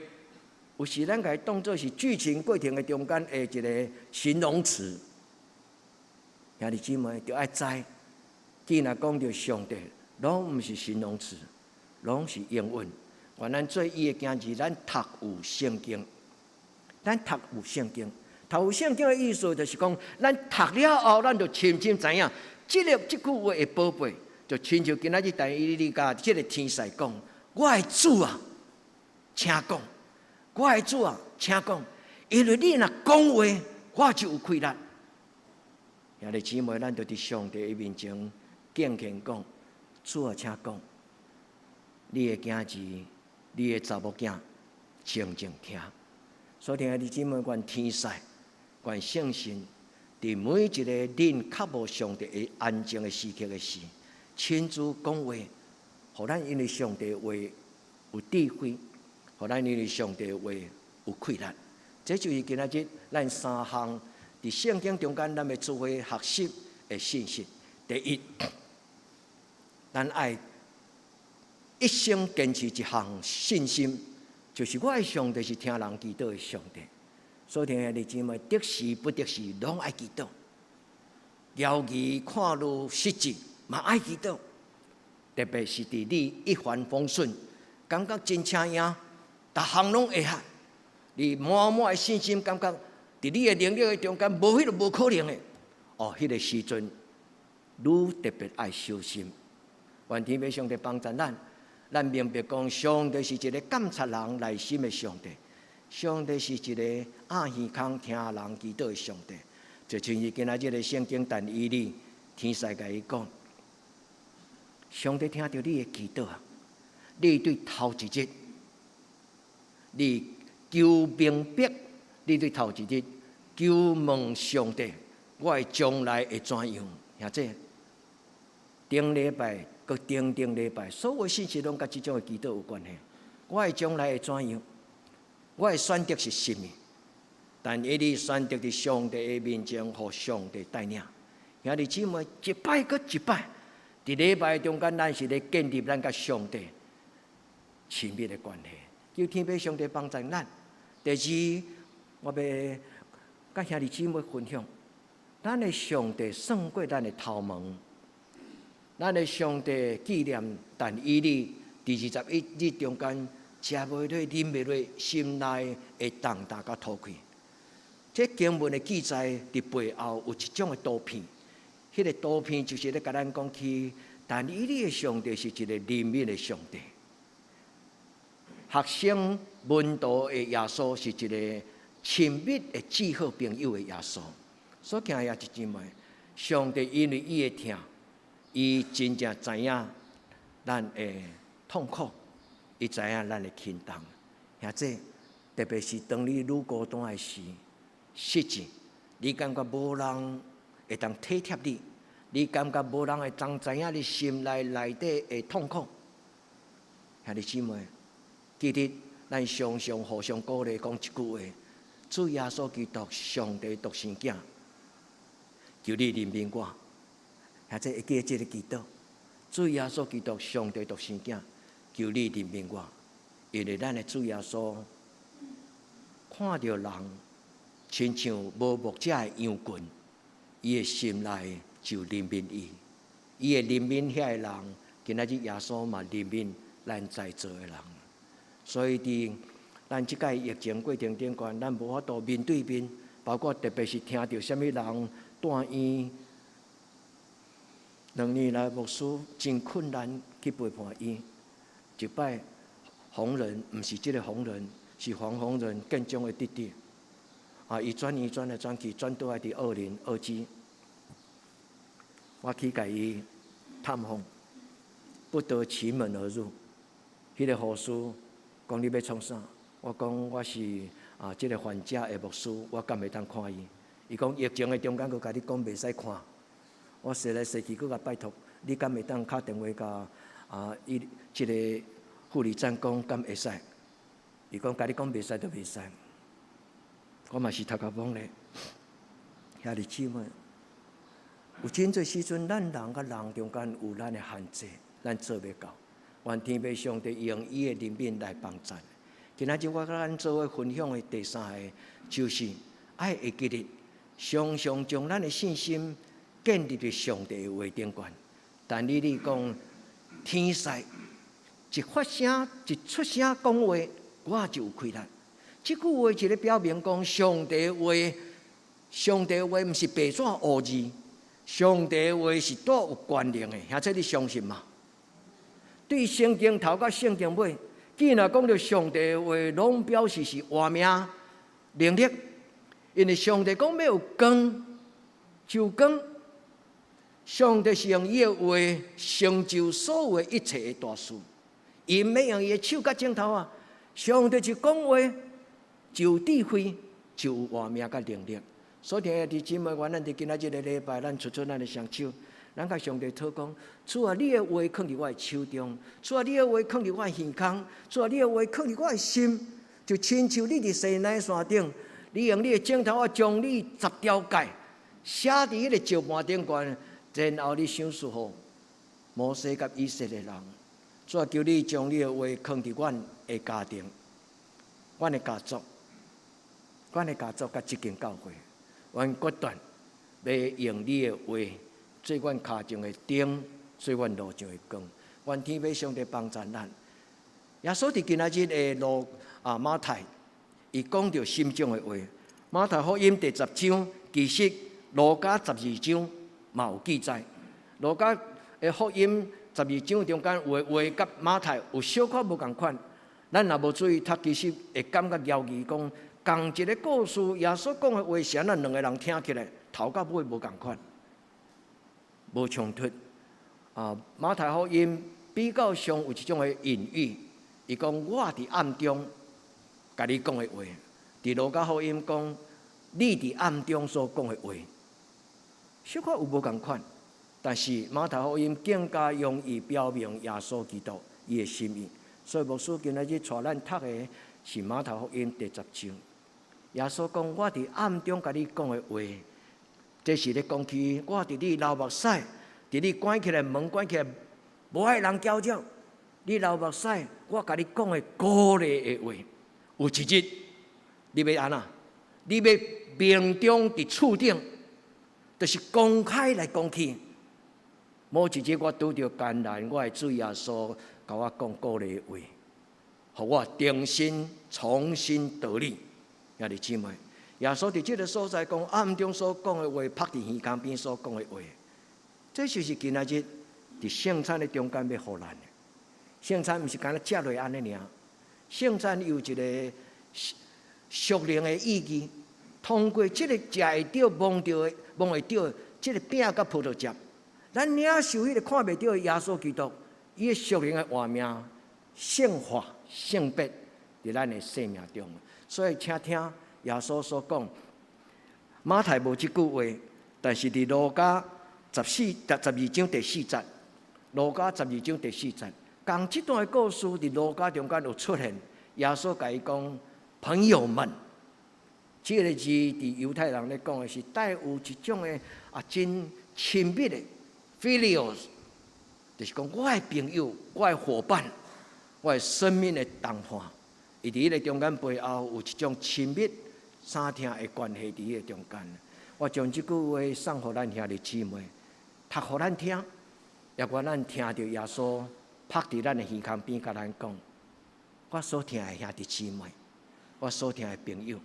有時咱共伊當做是劇情過程的中間的一個形容詞。兄弟姊妹，著愛知，既然講著上帝，攏毋是形容詞，攏是應允。願咱做伊的囝兒，咱讀有聖經，咱讀有聖經。讀有聖經的意思就是講，咱讀了後，咱就深深知影，這个這句話的寶貝，就親像今仔日但以理共這个天使講：我的主啊，請講，我的主啊，請講，因為你若講話，我就有氣力。兄弟姊妹，咱就佇上帝的面前敬虔講。主啊，請講，你的囝兒，你的查某囝，靜靜聽。所以，兄弟姊妹，願天使，願聖神，佇每一個恁渴慕上帝的安靜的時刻的時，親自講話，予咱因為上帝話有智慧，予咱因為上帝話有氣力。這就是今仔日咱三項佇聖經中間，咱欲做伙學習的信息。第一。咱愛一生堅持一項信心，就是我的上帝是聽人祈禱的上帝。所以兄弟姊妹，得時不得時，攏愛祈禱。猶豫看愈失志，嘛愛祈禱。特別是佇你一帆風順，感覺真請贏，逐項攏會合，你滿滿的信心，感覺佇你的能力的中間，無彼個無可能的。哦，彼個時陣，愈特別愛小心。願天父上帝幫助咱，咱明白講，上帝是一個監察人內心的上帝，上帝是一個掩耳空聽人祈禱的上帝。就親像今仔日的聖經，但以理天使共伊講，上帝聽著你的祈禱啊！你對頭一日，你求明白，你對頭一日求問上帝，我的將來會怎樣？兄弟，頂禮拜閣頂頂禮拜，所有信息攏佮這種的祈禱有關係。我的將來會怎樣？我的選擇是啥物？但以理選擇佇上帝的面前，予上帝帶領。兄弟姊妹，一擺閣一擺，佇禮拜中間，咱是咧建立咱佮上帝親密的關係。求天父上帝幫助咱。第二，我欲佮兄弟姊妹分享，咱的上帝算過咱的頭毛，咱的上帝紀念但以理佇21日中間，食袂落、啉袂落，心內會重擔佮塗氣。這經文的記載佇背後有一種的圖片，彼個圖片就是咧共咱講起，但以理的上帝是一個憐憫的上帝。學生門徒的耶穌是一個親密的至好朋友的耶穌。所以，兄弟姊妹，上帝因為伊的疼，伊真正知影咱的痛苦，伊知影咱的輕重。兄弟，特別是當你愈孤單的時，失志，你感覺無人會當體貼你，你感覺無人會當知影你心內內底的痛苦。兄弟姊妹，記得咱常常互相鼓勵，講一句話：主耶穌基督，上帝獨生囝，求你憐憫我。兄弟會記得這个祈禱：主耶穌基督，上帝獨生囝，求你憐憫我。因為咱的主耶穌看著人親像無牧者的羊群，伊的心內就憐憫伊，伊會憐憫遐个人，今仔日耶穌嘛憐憫咱在座的人。所以佇咱這擺疫情過程頂懸，咱無法度面對面，包括特別是聽著啥物人住院，2年來牧師真困難去陪伴伊。一擺紅人，毋是這個紅人，是黃宏仁建中的弟弟。啊，伊轉院轉來轉去，轉倒來佇奧林澳基。我去共伊探訪，不得其門而入。彼個護士講你欲創啥？我講我是啊，這個患者的牧師，我敢會當看伊？伊講疫情的中間，閣共你講袂使看。我踅來踅去，閣共拜託，你敢會當敲電話共啊？伊這個護理站講敢會使？伊講共你講袂使就袂使。我嘛是頭殼懵咧，兄弟姊妹，有真濟時陣，咱人佮人中間有咱的限制，咱做袂到。願天父上帝用伊的憐憫來幫助。今仔日我佮咱做伙分享的第三個，就是愛會記得，常常將咱的信心建立佇上帝的話頂懸。但以理講，天使一發聲、一出聲講話，我就有氣力。這句話一个表明講，上帝話，上帝話毋是白紙烏字，上帝話是帶有權能的，兄弟你相信嗎？對聖經頭到聖經尾，既然講著上帝話，攏表示是活命能力，因為上帝講欲有光，就光。上帝是用伊的話成就所有一切的大事，伊毋免用伊的手佮指頭仔！上帝一講話，就有智慧，就有活命佮能力。所以，兄弟姊妹，願咱佇今仔這个禮拜，咱伸出咱的雙手，咱共上帝禱講：主啊，你的話囥佇我的手中；主啊，你的話囥佇我的耳空；主啊，你的話囥佇我的心，就親像你佇西奈山頂，你用你的指頭仔將你十條誡寫佇彼个石盤頂懸，然後你賞賜予摩西佮以色列人。主啊，求你將你的話囥佇阮的家庭、阮的家族、阮的家族佮這間教會，阮決斷欲用你的話做阮跤前的燈，做阮路上的光。願天父上帝幫助咱。耶穌佇今仔日的路啊馬太，伊講著心中的話。馬太福音第10章，其實路加12章嘛有記載。路加的福音十二章中間有的話佮馬太有小可無仝款，咱若無注意讀，其實會感覺猶疑講，仝一个故事，耶穌講的話，是按怎兩个人聽起來頭到尾無仝款，無衝突。啊，馬太福音比較上有一種的隱喻，伊講我佇暗中共你講的話，佇路加福音講你佇暗中所講的話，小可有無仝款。但是馬太福音更加容易表明耶穌基督伊的心意，所以牧師今仔日帶咱讀的是馬太福音第十章。耶穌講：我佇暗中共你講的話，這是咧講起我佇你流目屎，佇你關起來門關起來，無愛人攪擾，你流目屎，我共你講的鼓勵的話，有一日你欲按怎？你欲明中佇厝頂，就是公開來講起。某一日我拄著艱難，我的主耶穌共我講鼓勵話，予我重新重新得力。兄弟姊妹，耶穌佇這个所在講暗中所講的話，拍佇耳孔邊所講的話，這就是今仔日佇聖餐的中間欲予咱的。聖餐毋是干焦食落按呢爾，聖餐有一个屬靈的意義。通過這个食會著、摸著的、摸會著這个餅佮葡萄汁，咱領受彼个看袂著的耶穌基督，伊的屬靈的活命、聖化、聖別佇咱的生命中。所以，請聽耶穌所講，馬太無這句話，但是佇路加十二章第四節，路加十二章第四節，仝這段的故事佇路加中間有出現，耶穌共伊講：朋友們，這个字佇猶太人咧講的是帶有一種的啊真親密的 philios，就是講我的朋友、我的夥伴、我的生命的同伴。伊佇彼个中間背後有一種親密相疼的關係佇彼个中間。我將這句話送予咱兄弟姊妹，讀予咱聽，也願咱聽著耶穌拍佇咱的耳孔邊，共咱講：我所疼的兄弟姊妹，我所疼的朋友，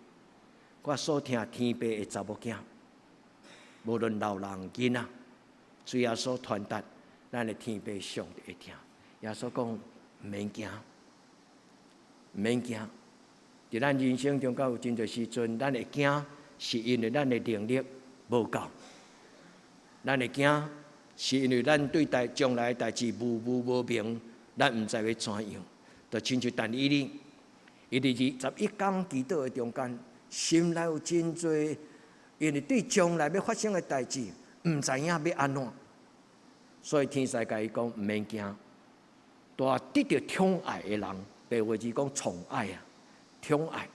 我所疼天父的查某囝，無論老人囡仔，主耶穌傳達咱的天父上帝的疼。耶穌講：毋免驚，毋免驚。佇咱人生中間有真濟時陣，咱會驚，是因為咱的能力無夠。咱會驚，是因為咱對代將來的代誌無無無明，咱毋知欲怎樣。就親像但以理，伊佇21工祈禱的中間，心內有真濟，因為對將來欲發生的代誌，毋知影欲按怎，所以天使共伊講毋免驚，大得著寵愛的人，白話字講寵愛啊，寵愛，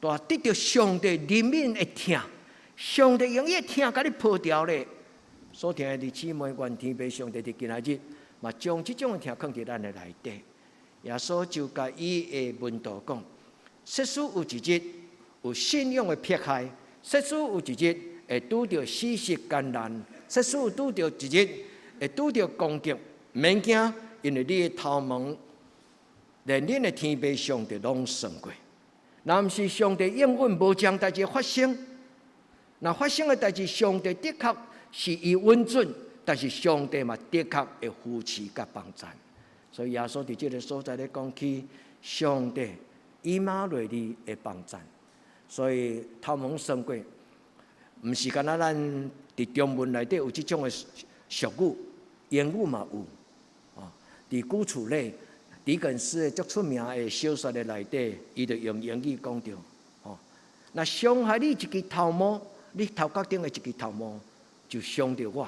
大得著上帝憐憫的疼，上帝用伊的疼共你抱牢咧。所疼的弟姊妹，願天父上帝佇今仔日，嘛將這種的疼囥佇咱的內底。耶穌就共伊的門徒講：設使有一日有信仰的迫害，設使有一日會拄著死實艱難，設使有拄著一日會拄著攻擊，毋免驚，因為你的頭毛，連恁的天父上帝攏算過。若毋是上帝應允無這樣代誌發生，若發生的代誌，上帝的確是伊允准，但是上帝嘛的確會扶持佮幫贊。所以耶穌佇這个所在咧講起，上帝以馬內利的幫贊。所以頭毛算過，毋是干焦咱佇中文內底有這種的俗語，英語嘛有。啊，佇古厝內，狄更斯的足出名的小說的內底，伊就用英語講著，吼，若傷害你一支頭毛，你頭殼頂的一支頭毛，就傷著我，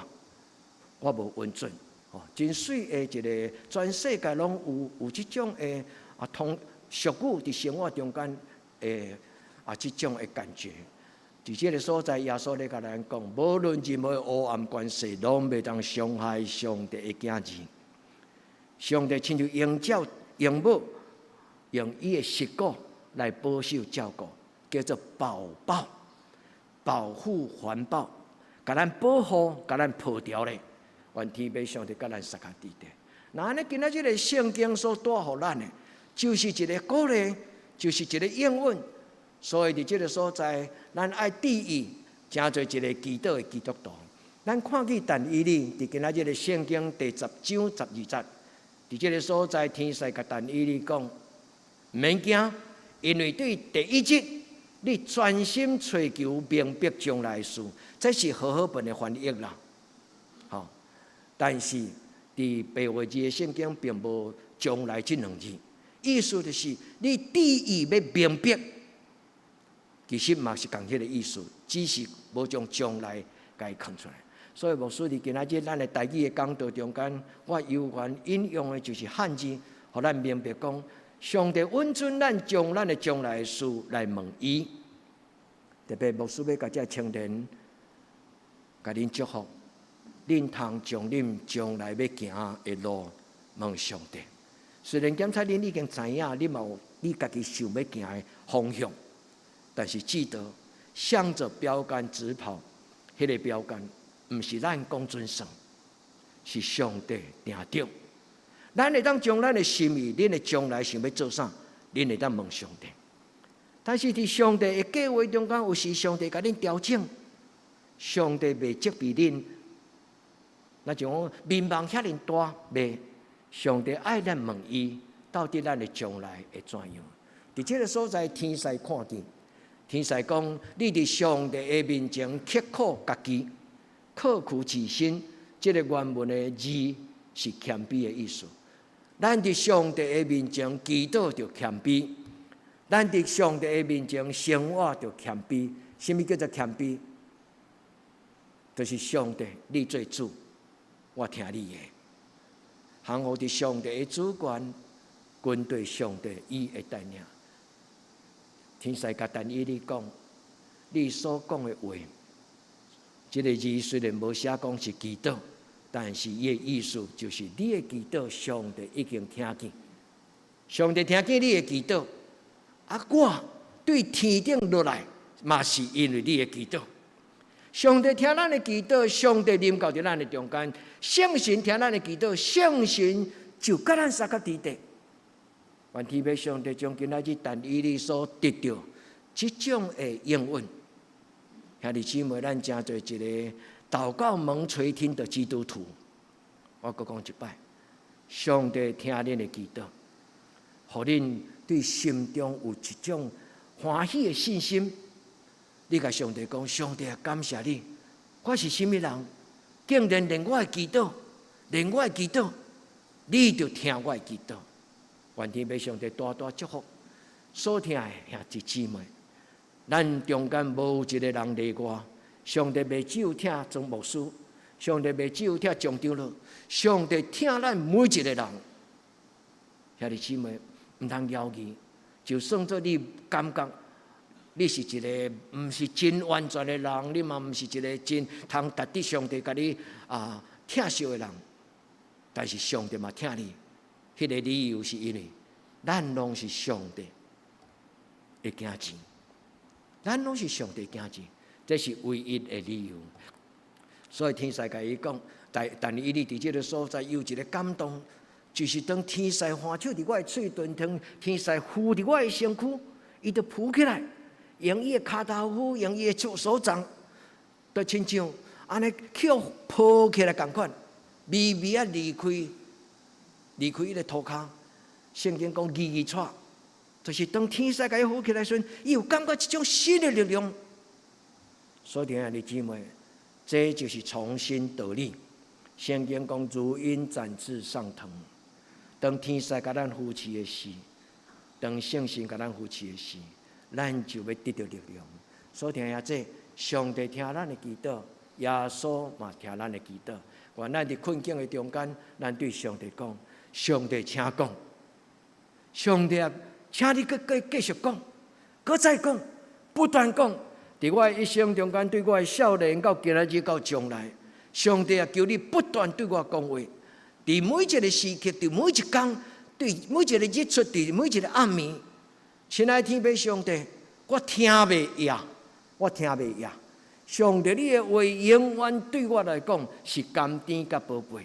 我無允准。吼，真媠的一个，全世界攏有這種的啊通俗語佇生活中間的啊這種的感覺。佇這个所在，耶穌咧共咱講，無論任何黑暗權勢，攏袂當傷害上帝的囝兒。上帝親像鷹鳥、鷹母，用伊的翼骨來保守照顧，叫做保抱、保護環抱，共咱保護、共咱抱牢咧。願天父上帝佮咱相佮佇咧。那按呢，今仔這个聖經所帶予咱的，就是一个鼓勵，就是一个應允。所以佇這个所在，咱愛注意，成做一个祈禱的基督徒。咱看見但以理佇今仔這个聖經第十章十二節，佇這个所在，天使共但以理講，毋免驚，因為對第一日，你專心揣求明白將來事，這是和合本的翻譯啦。吼，但是佇白話字的聖經並無將來這兩字，意思就是你注意欲明白。其實嘛是仝彼个意思，只是無將將來共伊囥出來。所以牧師佇今仔日咱的台語的講道中間，我猶原引用的就是漢字，予咱明白講，上帝允准咱將咱的將來的事來問伊。特別牧師欲共這青年，共恁祝福，恁通將恁將來欲行的路問上帝。雖然檢查恁已經知影，你嘛有你家己想欲行的方向。但是記得向着標杆直跑，彼个標杆毋是咱講準算，是上帝定著。咱會當將咱的心意，恁的將來想欲做啥，恁會當問上帝。但是佇上帝的計劃中間，有時上帝共恁調整，上帝袂責備恁。若像講眠夢遐爾大，袂，上帝愛咱問伊，到底咱的將來會怎樣？佇這个所在，天使看見。天使講：你佇上帝的面前刻苦家己，刻苦己心。這个原文的字是謙卑的意思。咱佇上帝的面前祈禱著謙卑，咱佇上帝的面前生活著謙卑。啥物叫做謙卑？就是上帝，你做主，我聽你的。降服佇上帝的主權，跟隨上帝伊的帶領。天使共但以理講，你所講的話，這个字雖然無寫講是祈禱，但是伊的意思就是你的祈禱，上帝已經聽見。上帝聽見你的祈禱，啊，我對天頂落來，嘛是因為你的祈禱。上帝聽咱的祈禱，上帝臨到佇咱的中間，聖神聽咱的祈禱，聖神就佮咱相佮佇咧。願天父上帝將今仔日但以理所得著這種的應允，兄弟姊妹，咱成做一个禱告蒙垂聽的基督徒。我閣講一擺，上帝聽恁的祈禱，予恁對心中有一種歡喜的信心。你共上帝講，上帝啊，感謝你，我是啥物人，竟然連我的祈禱，連我的祈禱，你就聽我的祈禱。願天父上帝大大祝福所疼的兄弟姊妹，咱中間無一个人例外。上帝袂只有疼莊牧師，上帝袂只有疼張長老，上帝疼咱每一个人。兄弟姊妹，毋通猶豫，就算做你感覺你是一个毋是真完全的人，你嘛毋是一個真通值得上帝共你啊疼惜的人，但是上帝嘛疼你。彼个理由是因為咱攏是上帝的囝兒，咱攏是上帝囝兒，這是唯一的理由。所以天使共伊講，但但以理佇這个所在有一个感動，就是當天使按手佇我的喙唇，當天使扶佇我的身軀，伊就浮起來，用伊的跤頭趺，用伊的手手掌，就親像按呢去予抱起來仝款，微微仔離開。離開伊个塗跤，聖經講二二掣，就是當天使共伊扶起來時，伊有感覺一種新的力量。所以，兄弟姊妹，這就是重新得力。聖經講如鷹展翅上騰，當天使共咱扶持的時，當聖神共咱扶持的時，咱就欲得著力量。所以，聽下這，上帝聽咱的祈禱，耶穌嘛聽咱的祈禱。願咱佇困境的中間，咱對上帝講。上帝，請講，上帝啊，請你閣閣繼續講，閣再講，不斷講，佇我的一生中間，對我的少年到今仔日到將來，上帝啊，求你不斷對我講話。佇每一個時刻，佇每一工，對每一個日出，佇每一個暗暝，親愛天父上帝，我聽袂厭，我聽袂厭。上帝，你的話永遠對我來講是甘甜佮寶貝。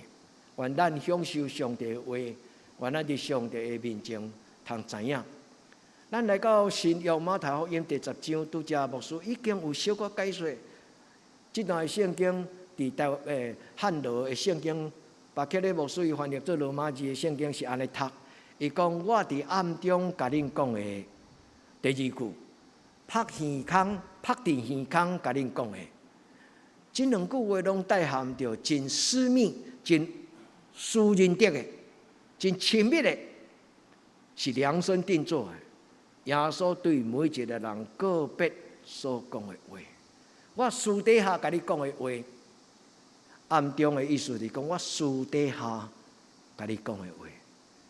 願咱享受上帝的話，願咱佇上帝的面前通知影。咱來到新約馬太福音第10章，拄才牧師已經有小可解說。這段聖經佇台灣漢羅的聖經，巴克禮牧師伊翻譯做羅馬字的聖經是按呢讀。伊講我佇暗中共恁講的，第二句，拍耳空，拍佇耳空共恁講的，這兩句話攏帶含著真私密、真私人的的、真親密的，是量身定做的。耶穌對每一個人個別所講的話，我私底下共你講的話，暗中的意思是講我私底下共你講的話。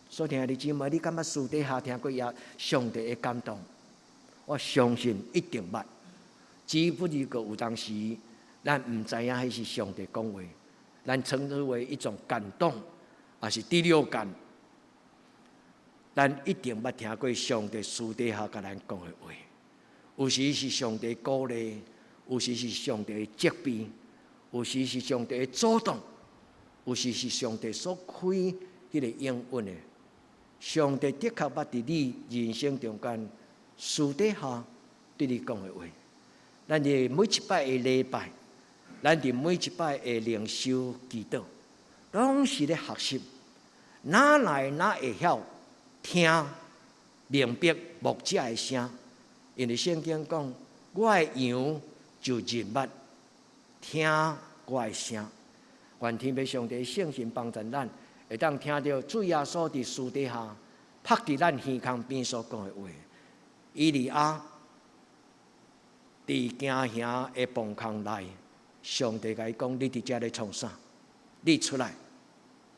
所以兄弟姊妹，你敢捌私底下聽過耶上帝的感動？我相信一定捌，只不過有當時咱毋知影彼是上帝講話，咱稱之為一種感動，抑是第六感。咱一定捌聽過上帝私底下共咱講的話，有時是上帝鼓勵，有時是上帝的責備，有時是上帝的阻擋，有時是上帝所開彼個應允的。上帝的確捌佇你人生中間私底下對你講的話。咱佇每一擺的禮拜，咱佇每一擺的靈修祈禱，攏是咧學習，哪來哪會曉聽明白牧者的聲？因為聖經講，我的羊就認捌聽我的聲。願天父上帝聖神幫助咱，會當聽著主耶穌佇私底下拍佇咱耳孔邊所講的話。以利亞佇行營的棚空內，上帝共伊講：你佇遮咧創啥？你出來，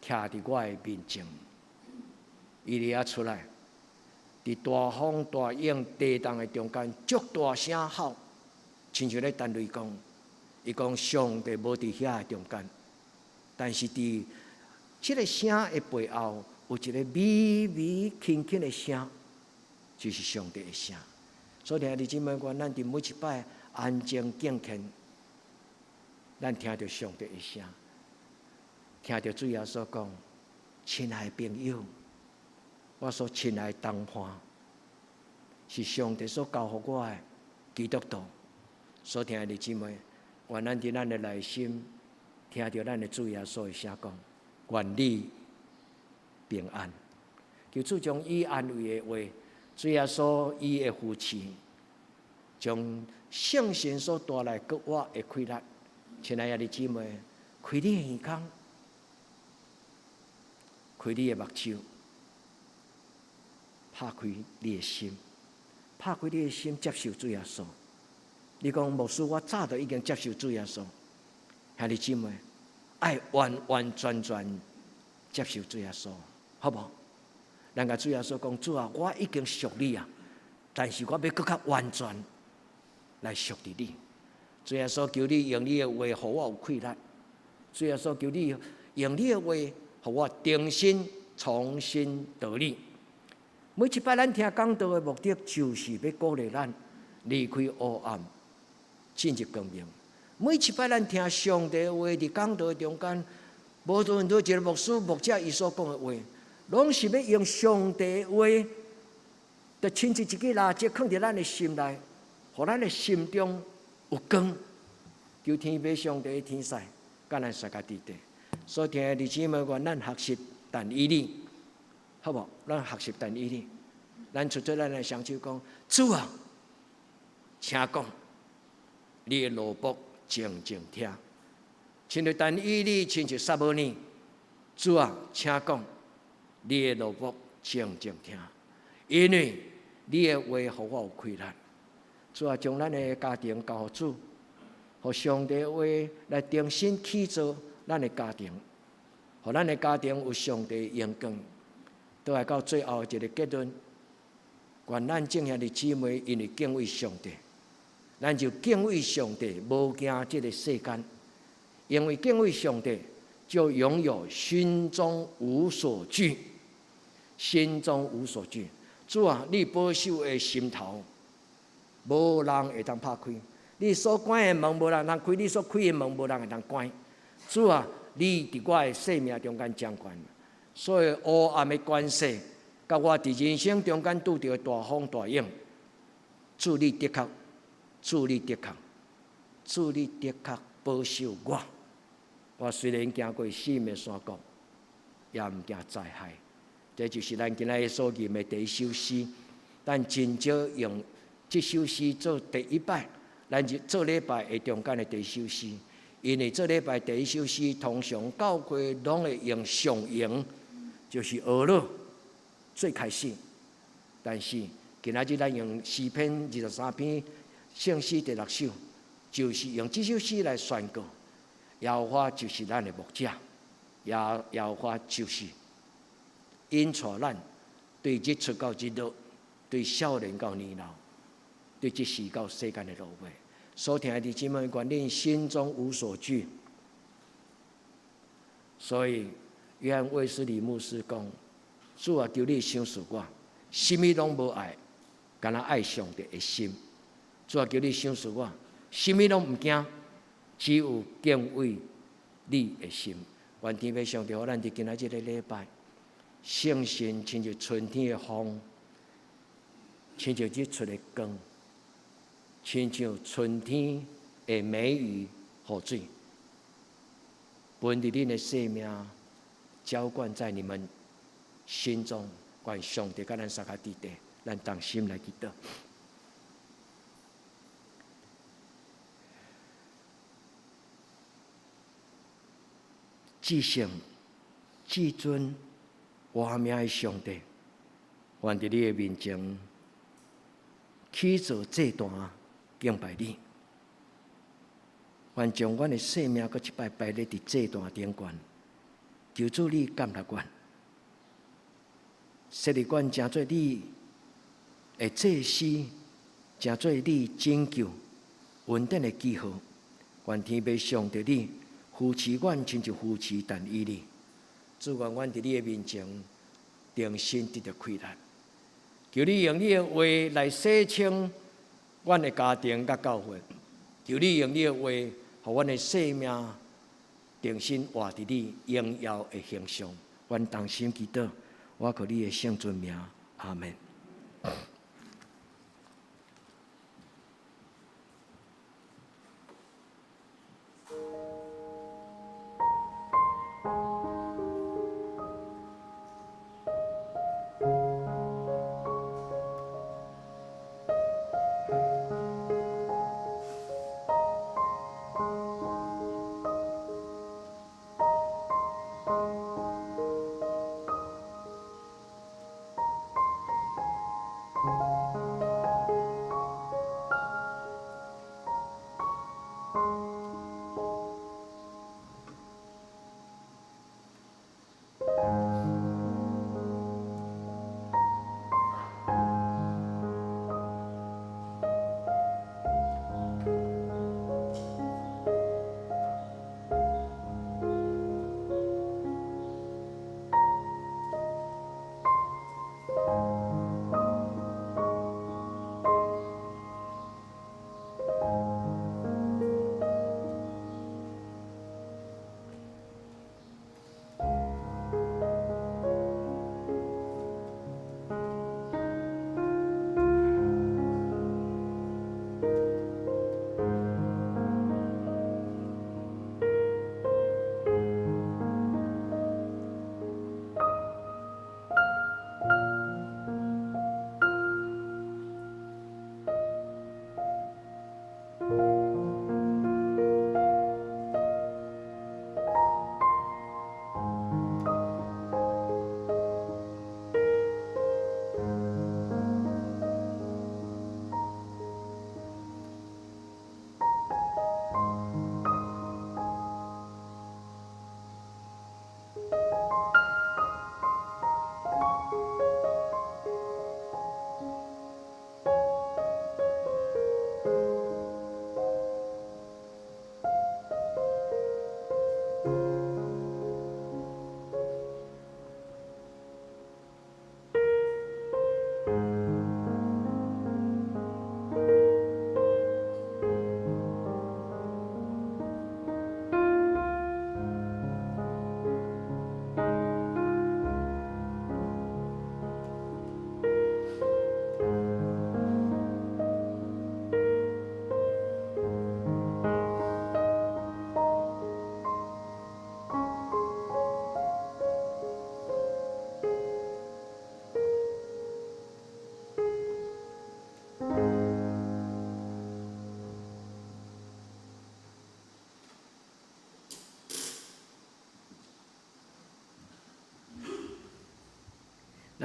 徛佇我的面前。以利亞出來，佇大風大湧地動的中間，足大聲吼，親像咧彈雷公。伊講上帝無佇遐的中間，但是佇這個聲的背後，有一個微微輕輕的聲，就是上帝的聲。所以兄弟姊妹，願咱佇每一擺安靜敬虔，咱聽著上帝的聲，聽著主耶穌講：親愛的朋友，我所親愛的同伴，是上帝所交予我的基督徒。所以兄弟姊妹，願咱佇咱的內心聽著咱的主耶穌的聲講：願你平安。求主將伊安慰的話，主耶穌伊的扶持，將聖神所帶來閣活的氣力，親愛的弟姊妹，開你的耳孔，開你的目睭，拍開你的心，拍開你的心，接受主耶穌。你講牧師，我早就已經接受主耶穌。兄弟姊妹，愛完完全全接受主耶穌，好無？咱共主耶穌講，主啊，我已經屬你啊，但是我欲閣較完全來屬佇你。主耶穌，求你用你的話，予我有氣力。主耶穌，求你用你的話，予我重新重新得力。每一擺咱聽講道的目的，就是欲鼓勵咱離開黑暗，進入光明。每一擺咱聽上帝話，佇講道中間，無論佗一個牧師、牧者伊所講的話，攏是欲用上帝的話，就親像一支蠟燭，囥佇咱的心內，予咱的心中有光。求天父上帝的天使，佮咱相佮佇底。所以，兄弟姊妹，願咱學習但以理，好無？咱學習但以理，咱出做咱的雙手講：主啊，請講，你的奴僕靜靜聽。親像但以理，親像撒母耳，主啊，請講，你的奴僕靜靜聽，因為你的話予我有氣力。主啊，將咱的家庭交予主，予上帝的話來重新起造咱的家庭，予咱的家庭有上帝的榮光。倒來到最後一個結論，願咱眾兄弟姊妹因為敬畏上帝，咱就敬畏上帝，無驚這个世間，因為敬畏上帝就擁有心中無所懼，心中無所懼。主啊，你保守的心頭，無人會當拍開；你所關的門，無人通開；你所開的門，無人會當關。主啊，你佇我的生命中間掌權，所以黑暗的權勢，佮我佇人生中間拄著的大風大湧，主你的確，主你的確，主你的確保守我。我雖然行過死蔭的山谷，也毋驚災害。這就是咱今仔日所吟的第一首詩。咱真少用這首詩做第一擺，咱就做禮拜的中間的第一首詩。因為做禮拜第一首詩，通常教會攏會用上詠，就是哀樂做開始。但是今仔日咱用詩篇23篇聖詩第六首，就是用這首詩來宣告：耶和華就是咱的牧者，耶和華就是引帶咱對日出到日落，對少年到年老，對這時到世間的落尾。所聽的弟兄姊妹，願恁心中無所懼。所以，約翰衛斯理牧師講：主啊，求你賞賜我，啥物攏無愛，干焦愛上帝的心。主啊，求你賞賜我，啥物攏毋驚，只有敬畏你的心。願天父上帝，予咱佇今仔這个禮拜，聖神親像春天的風，親像日出的光，親像春天的梅雨雨水，分佇恁的生命，澆灌在你們心中。願上帝佮咱相佮佇底，咱同心來祈禱。至聖、至尊、活命的上帝，願佇你的面前起做祭壇敬拜你。願將阮的生命閣一擺擺列佇祭壇頂懸，求主你接納阮，設立阮成做你的祭司，成做你拯救恩典的記號。願天父上帝你扶持阮，親像扶持但以理。主，願阮佇你的面前重新得著氣力。求你用你的話來洗清阮的家庭佮教會。求你用你的話，予阮的生命重新活佇你榮耀的形象。阮同心祈禱，我靠你的聖尊名，阿門。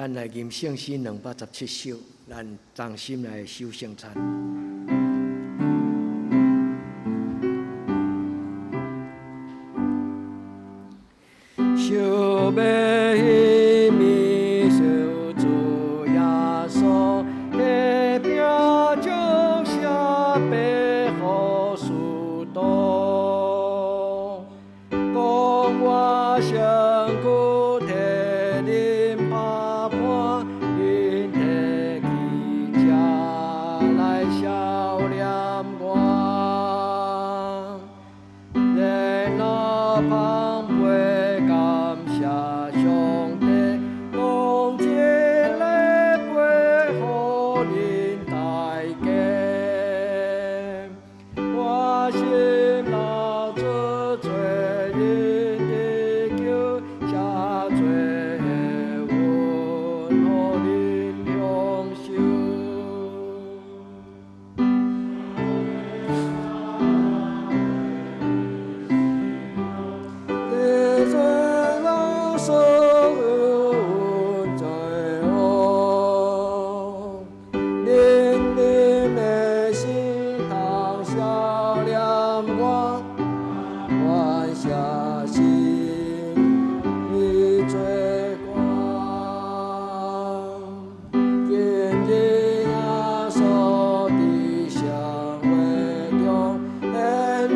咱來吟聖詩217首，咱同心來守聖餐。想欲彼暝，受主耶穌提餅祝謝擘予使徒，講我身軀替恁拍破，恁提去食來銷念我。然後捧杯感謝上帝，講這个杯予恁大家。我心流出做恁的救，寫做恩予恁享受。得罪老所有罪惡，恁啉的是通銷念我，願寫信以做歌。今日耶穌佇相會中，獻伊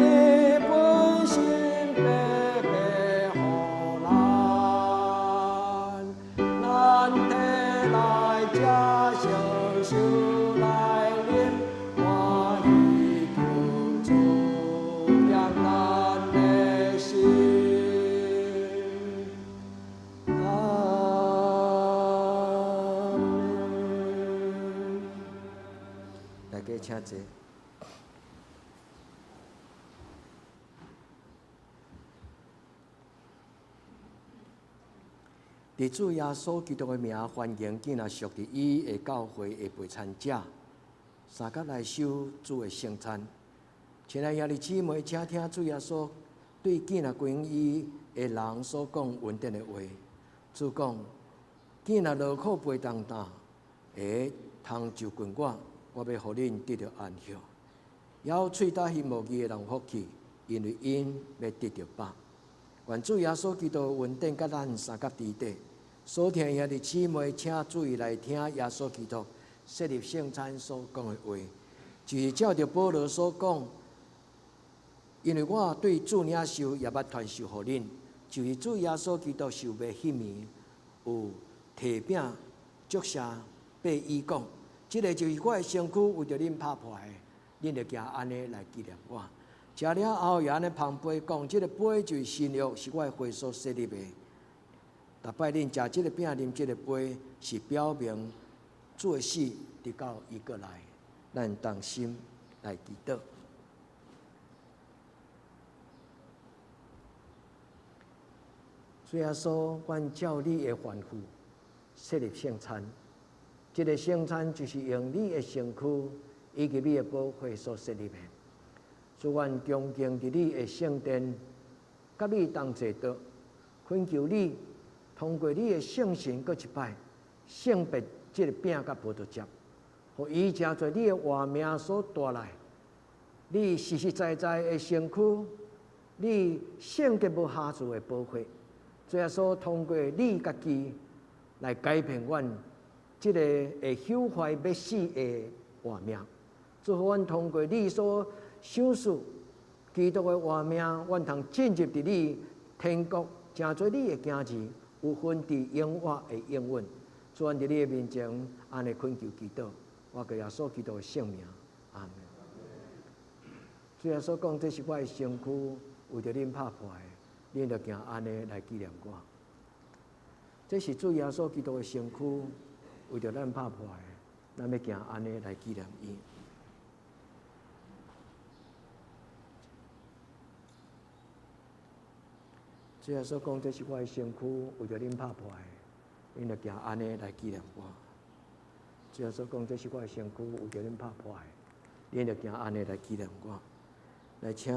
本身白白予咱，咱提來食，承受來啉，歡喜求主點咱的心。阿們。大家請坐。佇主耶穌基督的名，歡迎囝仔屬佇伊的教會的陪餐者，相佮來守主的聖餐。親愛兄弟姊妹，請聽主耶穌對囝仔歸伊的人所講恩典的話。主講：囝仔勞苦背重擔，會通就近我，我欲予恁得著安歇。枵喙焦心無義的人有福氣，因為𪜶欲得著飽。願主耶穌基督的恩典佮咱相佮佇底。所聽的兄弟姊妹，請注意來聽耶穌基督設立聖餐所講的話，就是照著保羅所講，因為我對主領受，也捌傳授予恁，就是主耶穌基督受賣彼暝，有提餅祝謝，擘伊講：這个就是我的身軀，為著恁拍破的，恁著行按呢來紀念我。食了後，也按呢捧杯講：這个杯就是新約，是我的血所設立的。逐擺恁食這个餅，啉這个杯，是表明主的死，直到伊閣來。咱同心來祈禱。主耶穌，阮照你的吩咐設立聖餐，這个聖餐就是用你的身軀以及你的寶血所設立的。主，阮恭敬佇你的聖殿，佮你同齊桌，懇求你通過你的聖神，閣一擺聖別這个餅佮葡萄汁，予伊成做你的活命所帶來，你實實在在的身軀，你聖潔無瑕疵的寶血。主耶穌，通過你家己來改變阮這个會朽壞欲死的活命。祝福阮通過你所賞賜基督的活命，阮通進入佇你天國，成做你的囝兒，有份佇永活的應允。主，阮佇你的面前，按呢懇求祈禱，我求耶穌基督的聖名，阿們。主耶穌講：這是我的身軀，為著恁拍破的，恁著行按呢來紀念我。這是主耶穌基督的身軀，為著咱拍破的，咱欲行按呢來紀念伊。主耶穌講：這是我的身軀，為著恁拍破的，恁著行按呢來紀念我。主耶穌講：這是我的身軀，為著恁拍破的，恁著行按呢來紀念我。來請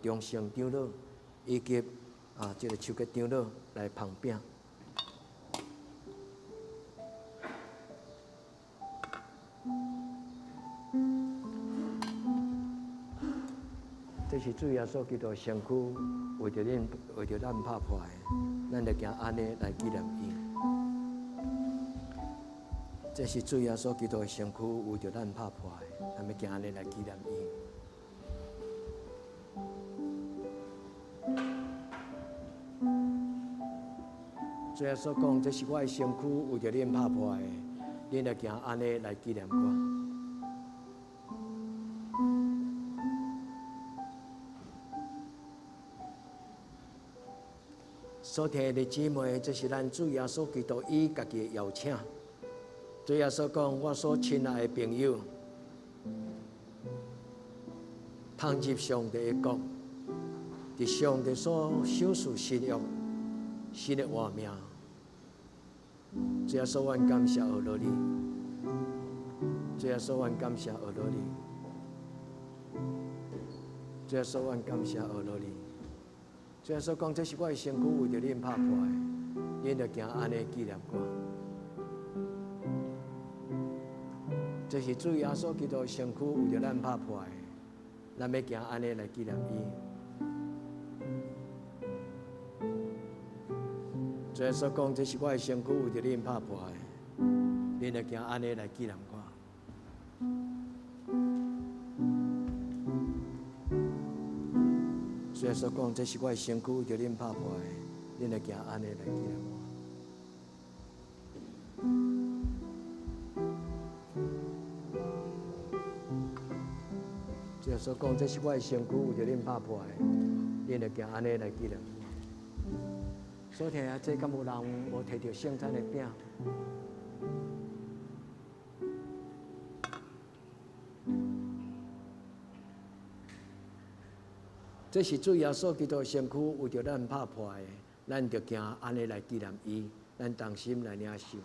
中聖長老以及這个秋吉長老來捧餅。這是主耶穌基督身軀，為著恁，為著咱拍破的，咱著行按呢來紀念伊。這是主耶穌基督身軀，為著咱拍破的，咱欲行按呢來紀念伊。主耶穌講：這是我的身軀，為著恁拍破的，恁著行按呢來紀念我。所聽的姊妹，這是咱主耶穌基督伊家己的邀請。主耶穌講：我所親愛的朋友，通入上帝的國，佇上帝所賞賜新約、新的活命。主耶穌，阮感謝阿羅你。主耶穌，阮感謝阿羅你。主耶穌，阮感謝阿羅你。主耶穌講：這是我的身軀，為著恁拍破的，恁著行按呢紀念我。這是主耶穌基督的身軀，為著咱拍破的，咱欲行按呢來紀念伊。主耶穌講：這是我的身軀，為著恁拍破的，恁著行按呢來紀念我。主耶穌講：這是我的身軀，為著恁拍破的，恁著行按呢來紀念我。主耶穌講：這是我的身軀，為著恁拍破的，恁著行按呢來紀念我。所聽啊，這敢有人無提著聖餐的餅？這是主耶穌基督的身軀，為著咱拍破的，咱著行按呢來紀念伊，咱同心來領受。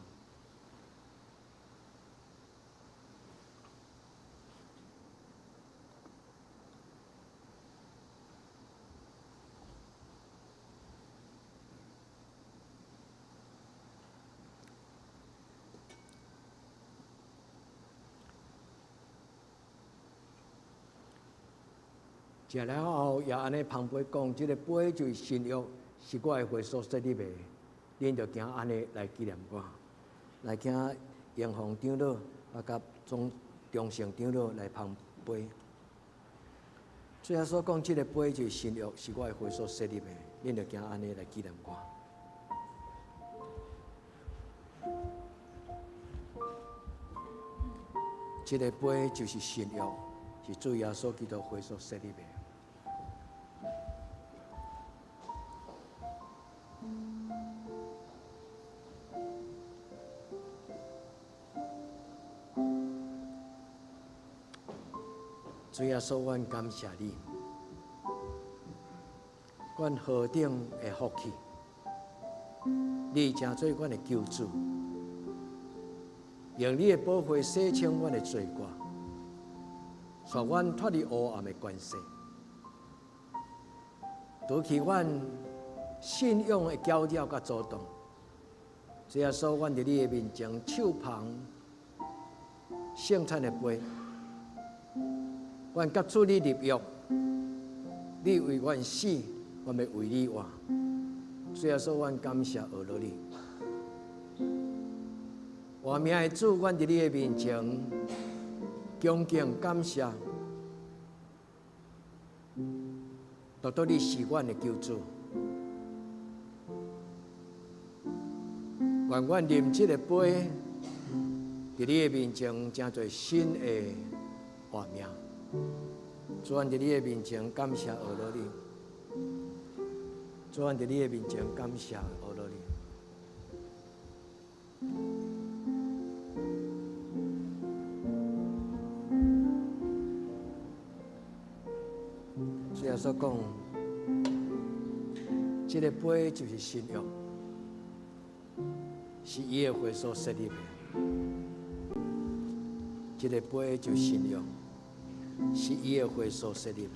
食了後，也按呢捧杯講，這个杯就是新約，是我的血所設立的，恁著行按呢來紀念我。來請榮宏長老啊，佮總中聖長老來捧杯。主耶穌講，這个杯就是新約，是我的血所設立的，恁著行按呢來紀念我。這个杯就是新約，是主耶穌基督血所設立的。主耶穌，阮感謝你，阮何等的福氣，你成做阮的救主，用你的寶血洗清阮的罪過，帶阮脫離黑暗的權勢，除去阮信仰的攪擾佮阻擋。主耶穌，阮佇你的面前手捧聖餐的杯，阮佮主你立約，你為阮死，阮欲為你活。主耶穌，阮感謝阿羅你。活命的主，阮佇你的面前恭敬感謝，獨獨你是阮的救主。願阮啉這个杯，佇你的面前成做新的活命。主，阮佇你的面前感謝阿羅你。主，阮佇你的面前感謝阿羅你。主耶穌講，這个杯就是新約，是伊的血所設立的。這个杯就是新約，是伊的血所設立的。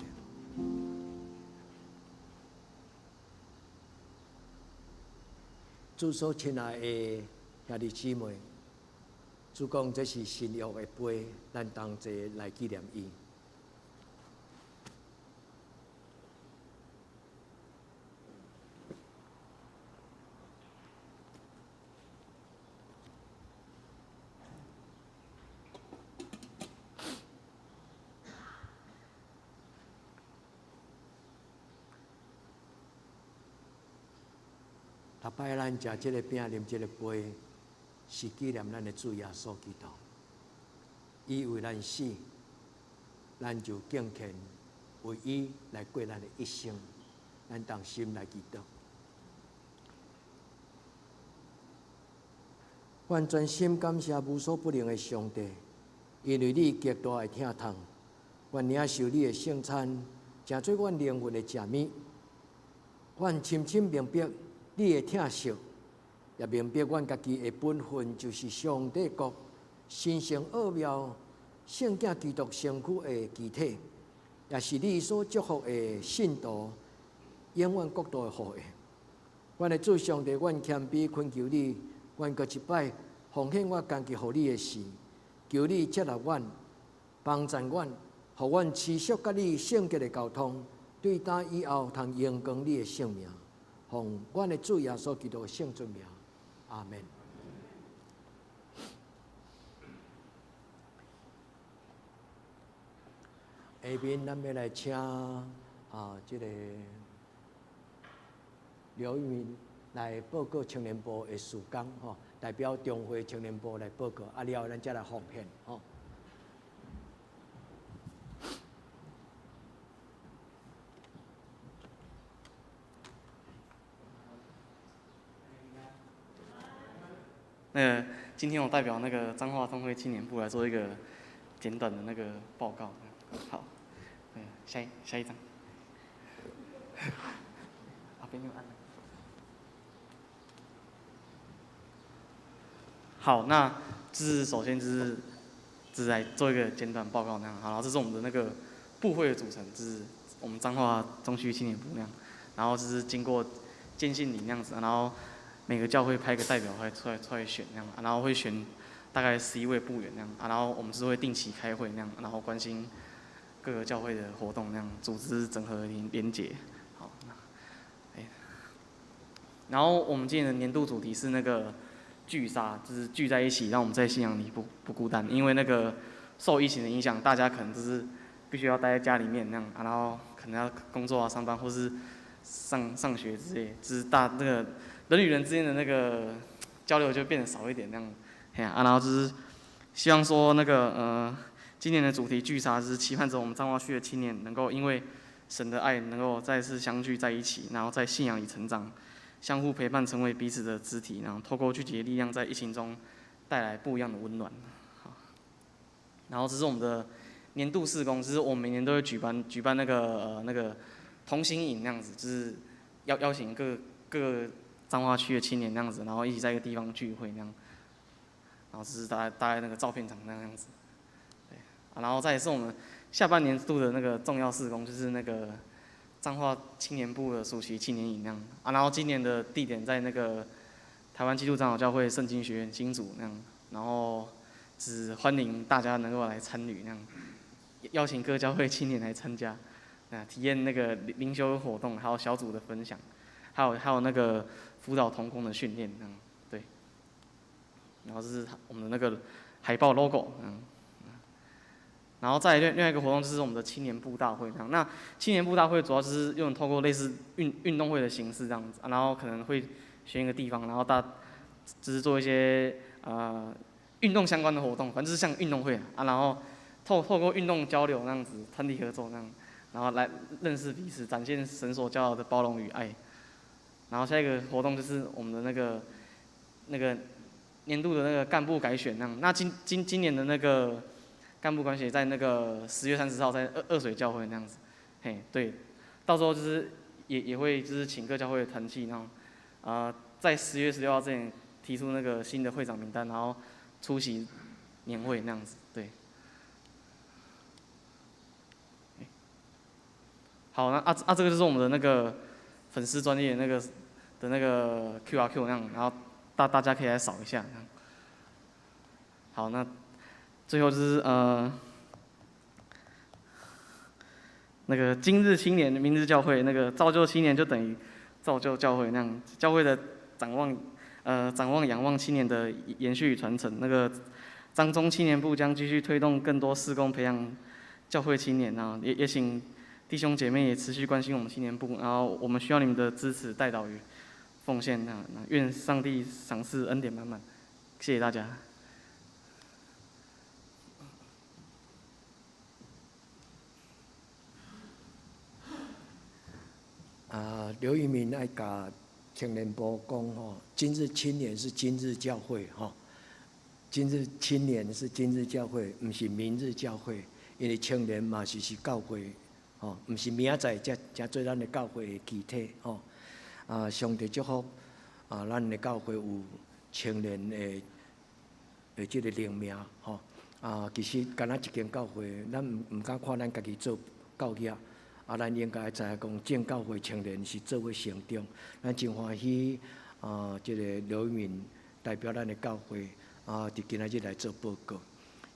主所親愛的兄弟姊妹，主講這是新約的杯，咱同齊來紀念伊。逐擺咱食這个餅、啉這个杯，是紀念咱的主耶穌基督。伊為咱死，咱就敬虔為伊來過咱的一生。咱同心來祈禱。阮全心感謝無所不能的上帝，因為你極大的疼痛，阮領受你的聖餐，成做阮靈魂的食物。阮深深明白你的疼惜，也明白阮家己的本分就是上帝國神聖奧妙聖囝基督身軀的肢體，也是你所祝福的信徒永遠國度的後裔。阮的主上帝，阮謙卑懇求你，阮閣一擺奉獻我家己予你的時，求你接納阮，幫贊阮，予阮持續佮你聖潔的溝通，對今以後通榮光你的聖名，奉阮的主耶穌基督的聖尊名，阿門。下面咱欲來請啊，這个劉玉明來報告青年部的事工吼，代表中會青年部來報告，啊了後咱才來奉獻吼。那个，今天我代表那個彰化中會青年部來做一個簡短的那個報告。好，嗯，下一下一張。阿邊又按了。好，那就是首先就是只來做一個簡短報告那樣。好，然後這是我們的那個部會的組成，就是我們彰化中區青年部那樣。然後就是經過堅信禮那樣子，然後每個教會派一個代表會出來選那樣，然後會選大概11位部員那樣，然後我們是會定期開會那樣，然後關心各個教會的活動那樣，組織整合連結。好，哎，然後我們今年的年度主題是那個聚沙，就是聚在一起，讓我們在信仰裡不孤單。因為那個受疫情的影響，大家可能就是必須要待在家裡面那樣，然後可能要工作啊、上班或是上學之類，就是大那個人與人之間的那個交流就變得少一點那樣。嘿啊，然後就是希望說那個今年的主題聚沙，就是期盼着我們彰化區的青年能夠因為神的愛能夠再次相聚在一起，然後在信仰裡成長，相互陪伴，成為彼此的肢體，然後透過聚集的力量，在疫情中帶來不一樣的溫暖。好，然後這是我們的年度事工，就是我們每年都會舉辦那個同心營那樣子，就是邀請各個彰化區的青年那樣子，然後一起在一個地方聚會那樣。然後這是大概那個照片長那樣子，對，啊，然後再來是我們下半年度的那個重要事工，就是那個彰化青年部的暑期青年營那樣，啊，然後今年的地點在那個台灣基督長老教會聖經學院新竹那樣，然後只歡迎大家能夠來參與那樣，邀請各教會青年來參加，啊，體驗那個靈修活動，還有小組的分享，還有那個輔導同工的訓練那樣。然後這是我們的那個海報 logo，然後再另外一個活動就是我們的青年部大會，那青年部大會主要就是用透過類似運動會的形式這樣子，然後可能會選一個地方，然後大就是做一些運動相關的活動，反正就是像運動會啊，然後透過運動交流那樣子，團體合作那樣，然後來認識彼此，展現神所教導的包容與愛。然後下一個活動就是我們的那個年度的那個幹部改選那樣，那今年的那個幹部改選在那個10月30號在二水教會那樣子，嘿，對，到時候就是也會就是請各教會的團契那樣，在10月16號之前提出那個新的會長名單，然後出席年會那樣子，對。好，那啊這個就是我們的那個粉絲專頁那個 QR code 那樣，然後大家可以來掃一下。好，那最後就是那個今日青年，明日教會，那個造就青年就等於造就教會那樣，教會的展望仰望青年的延續與傳承。那個彰中青年部將繼續推動更多事工，培養教會青年啊，也請弟兄姐妹也持續關心我們青年部，然後我們需要你們的支持、代禱與奉奉獻，那願上帝賞賜恩典滿滿，謝謝大家。啊，劉玉明愛共青年部講吼，今日青年是今日教會吼，今日青年是今日教會，毋是明日教會，因為青年嘛是教會吼，毋是明仔載才做咱的教會的基體吼。啊，上帝祝福啊，咱的教會有青年的這个靈命吼。啊，其實敢若一間教會，咱毋敢看咱家己做教業。啊，咱應該知影講，正教會青年是做伙成長。咱真歡喜啊，這个劉玉敏代表咱的教會啊，佇今仔日來做報告。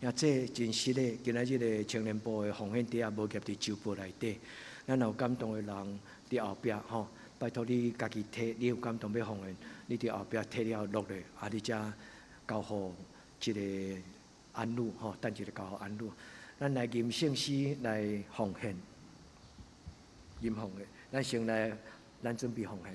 也這真實的，今仔日的青年部的奉獻袋仔無夾佇周報內底。咱若有感動的人佇後壁吼，拜託你家己提，你有感動欲奉獻，你佇後壁提了落來，啊，你才交予這个安魯吼，等一下交予安魯。咱來吟聖詩來奉獻。吟奉獻，咱先來，咱準備奉獻。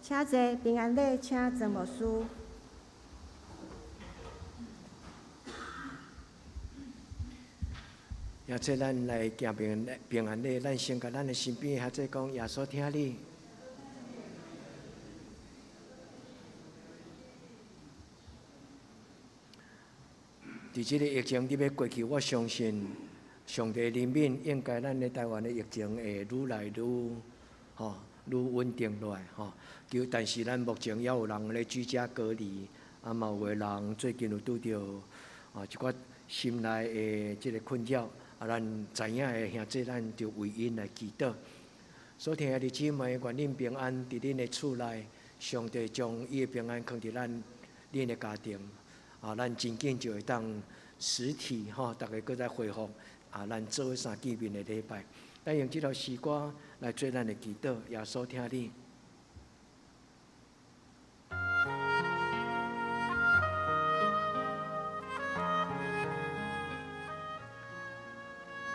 請坐，平安禮，請曾牧師。也這咱來行平安禮，咱先共咱的身邊的兄弟講，耶穌疼你。佇這个疫情入欲過去，我相信上帝憐憫，應該咱的台灣的疫情會愈來愈吼，愈穩定落來吼。就但是咱目前猶有人咧居家隔離，啊嘛有的人最近有拄著啊一寡心內的這个困擾，啊咱知影的兄弟，咱就為𪜶來祈禱。所疼愛的姊妹，願恁平安佇恁的厝內，上帝將伊的平安囥佇咱恁的家庭。啊，咱真緊就會當實體吼，逐个閣再恢復啊，咱做伙相見面的禮拜。咱用這首詩歌來做咱的祈禱，耶穌疼你。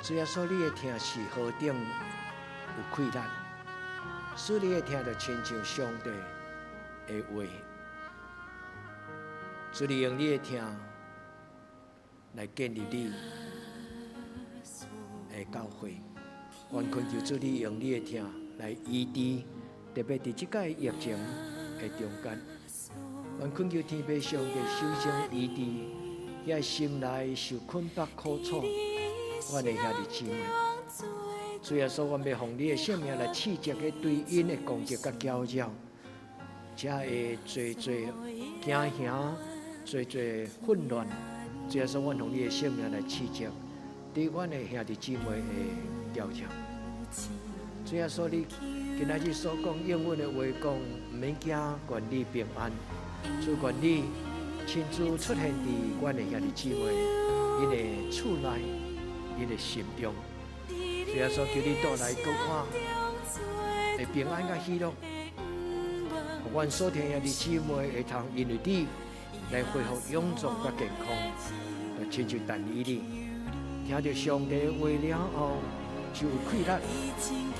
主耶穌，你的疼是何等有有氣力，使你會聽著親像上帝的話，主你用你的疼來建立你的教會，願懇求主你用你的疼來醫治，特別佇這擺疫情的中間，願懇求天父上帝首先醫治遐心內受捆綁苦楚，阮的兄弟姊妹。主耶穌，阮欲奉你的聖名來斥責彼對𪜶的攻擊佮攪擾，才會濟濟驚嚇，濟濟混亂。主耶穌，阮奉你的聖名來斥責對阮的兄弟姊妹的攪擾。主耶穌，你今仔日所講應允的話講，毋免驚，願你平安。主願你親自出現佇阮的兄弟姊妹𪜶的厝內，𪜶的心中。主耶穌，求你帶來閣換的平安佮喜樂，予阮所疼兄弟姊妹會通因為你來恢復勇壯佮健康，就親像但以理聽著上帝的話了後就有氣力，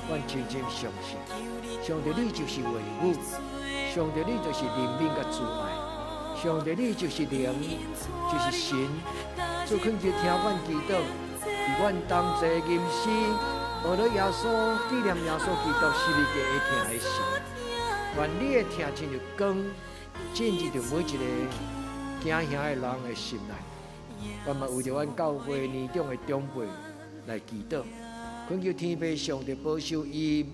阮真正相信，上帝你就是話語，上帝你就是憐憫佮慈愛，上帝你就是靈，就是神，主懇求聽阮祈禱。佇阮同齊吟詩，學了耶穌紀念耶穌基督十字架的疼的時，願你的疼親像光進入著每一个驚嚇的人的心內。阮嘛為著阮教會年長的長輩來祈禱，懇求天父上帝保守伊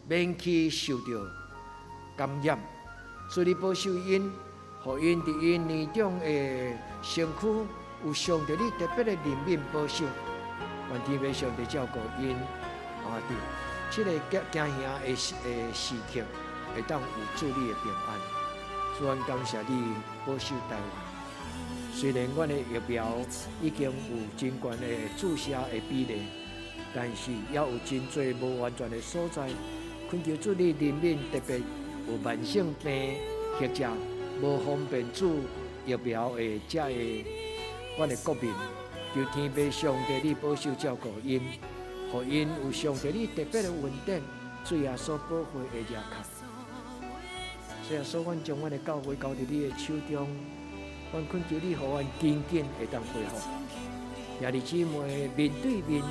免去受著感染，主你保守𪜶，予𪜶佇𪜶年長的身軀有上帝你特別的憐憫保守。願天父上帝照顧𪜶，啊，佇這个驚嚇的時刻，會當有主你的平安。主，阮感謝你保守台灣。雖然阮的疫苗已經有真懸的注射的比例，但是猶有真濟無完全的所在。懇求主你憐憫，特別有慢性病或者無方便注疫苗的這个阮的國民。求天父上帝你保守照顧𪜶，予𪜶有上帝你特別的恩典，主耶穌寶血的遮卡。主耶穌，阮將阮的教會交佇你的手中，阮懇求你，予阮緊緊會當恢復。兄弟姊妹面對面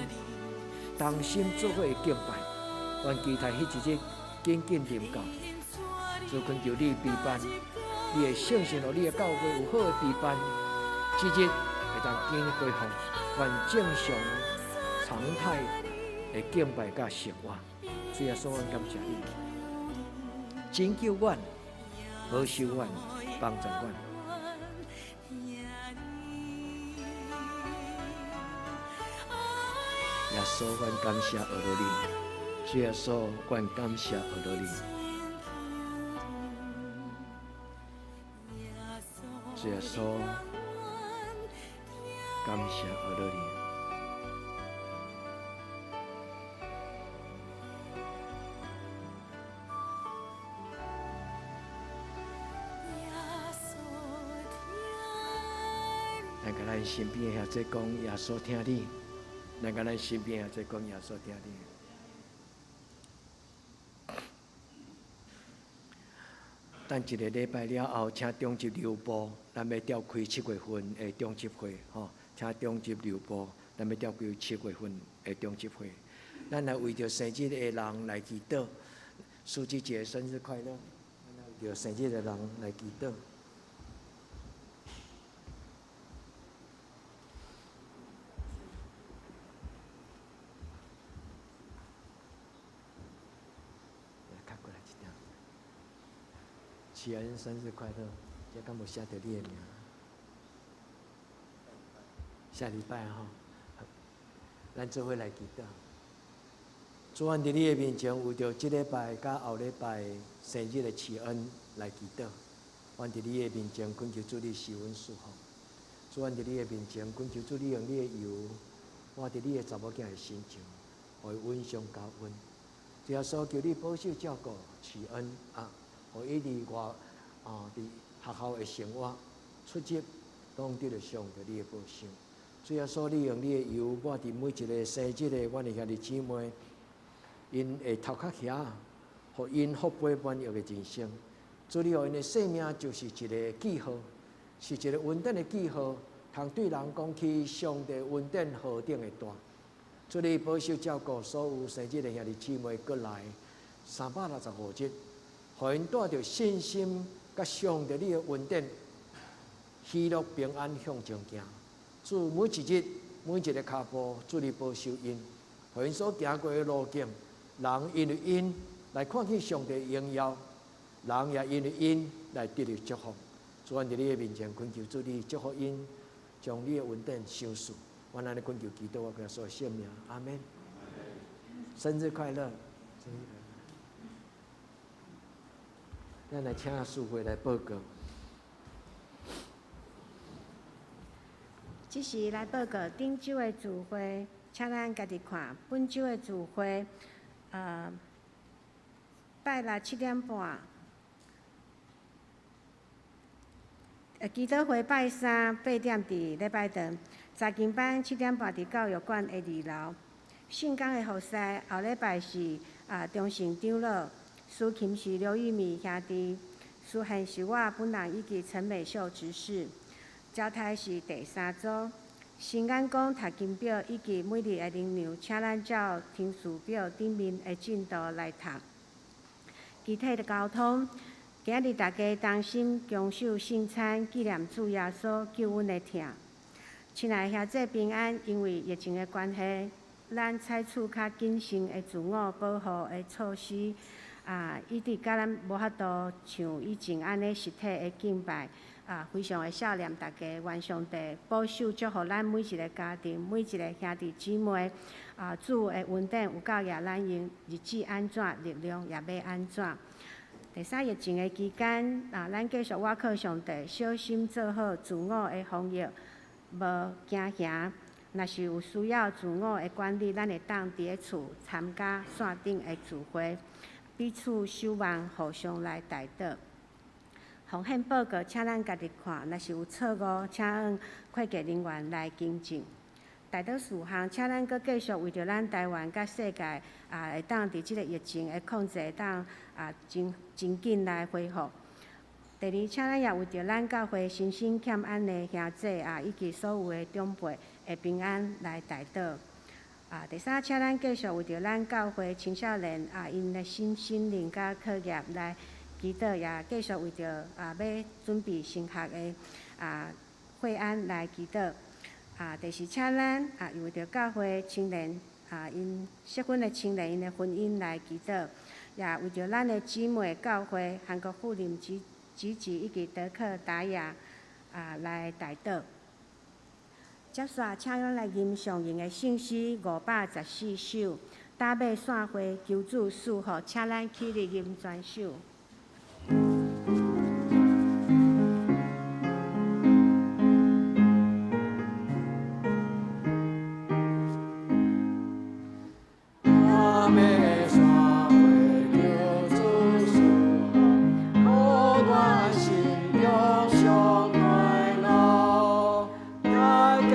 同心做伙的敬拜，阮期待彼一日緊緊臨到。主懇求你備辦，你的聖神予你的教會有好的備辦，這日會當緊恢復阮正常常態的敬拜佮生活。主耶穌，阮感謝你，拯救阮，保守阮，幫助阮。耶穌，阮感謝阿羅你。主耶穌，阮感謝阿羅你。主耶穌，感謝阿羅你。來共咱身邊的兄弟講，耶穌疼你。來共咱身邊的兄弟講，耶穌疼你。等一个禮拜了後，請中執留步，咱欲召開七月份的中執會，吼！請中執留步，咱欲召開七月份的中執會。咱來為著生日的人來祈禱，蘇姊姐生日快樂！咱來為著生日的人來祈禱。來，較過來一點。啟恩生日快樂！這敢無寫著你的名？下禮拜吼，咱做伙來祈禱。主，阮佇你的面前，為著這禮拜佮後禮拜生日的啟恩來祈禱。阮佇你的面前懇求主你賜阮祝福。主，阮佇你的面前懇求主你用你的油抹佇你的查某囝的身上，予伊溫上加溫。主耶穌，求你保守照顧啟恩啊，予伊佇外啊，佇學校的生活出入，攏得著上帝你的保守。主耶穌，你用你的油抹佇每一个生日的阮的兄弟姊妹， 𪜶的頭殼遐，予𪜶福杯滿溢的人生。主，你予𪜶的生命就是一个記號，是一個恩典的記號，通對人講起上帝恩典何等的大。主，你保守照顧所有生日的兄弟姊妹過來365日，予𪜶帶著信心佮上帝你的恩典，喜樂平安向前行。主，每一日每一个跤步，主你保守𪜶，予𪜶所行過的路徑，人因為𪜶來看見上帝榮耀，人也因為𪜶來得著祝福。主，阮佇你的面前懇求主你祝福𪜶，將你的恩典賞賜。阮按呢懇求基督耶穌的聖名，阿門。生日快樂！生日快樂！咱來請司會來報告。這時來報告頂週的聚會，請咱家己看。本週的聚會，拜六7點半，祈禱會拜三8點佇禮拜堂，查經班7點半佇教育館的二樓。聖工的服侍後禮拜是中信長老，司琴是劉玉米兄弟，司獻是我本人以及陳美秀執事。招待是第三組，新眼光讀經表以及每日的靈糧，請咱照程序表頂面的進度來讀。肢體的交通，今日大家同心共守聖餐，紀念主耶穌救阮的疼。親愛的兄弟平安，因為疫情的關係，咱採取較謹慎的自我保護的措施，以致佮咱無法度像以前按呢實體的敬拜。非常的謝念大家，願上帝保守祝福咱每一个家庭，每一个兄弟姊妹。主的恩典有夠額咱用，日子按怎，力量也欲按怎。第三，疫情的期間，咱繼續倚靠上帝，小心做好自我的防疫，無驚嚇。若是有需要自我的管理，咱會當佇咧厝參加線頂的聚會，彼此守望，互相來代禱。風險報告，請咱家己看，若是有錯誤，請向會計人員來更正。代禱事項，請咱閣繼續為著咱台灣佮世界會當佇這个疫情的控制，會當真真緊來恢復。第二，請咱也為著咱教會身心欠安的兄弟以及所有的長輩的平安來代禱。第三，請咱繼續為著咱教會青少年𪜶的身心靈佮課業來祈禱，也繼續為著欲準備升學的惠安來祈禱。第四，請咱為著教會青年𪜶適婚的青年𪜶的婚姻來祈禱，也為著咱的姊妹教會韓國富林吉吉以及德克達雅來代禱。接續，請咱來吟誦詠的聖詩514首，大馬散會求主賜福，請咱起立吟全首。大馬散會求主賜福，予我心中上快樂。大家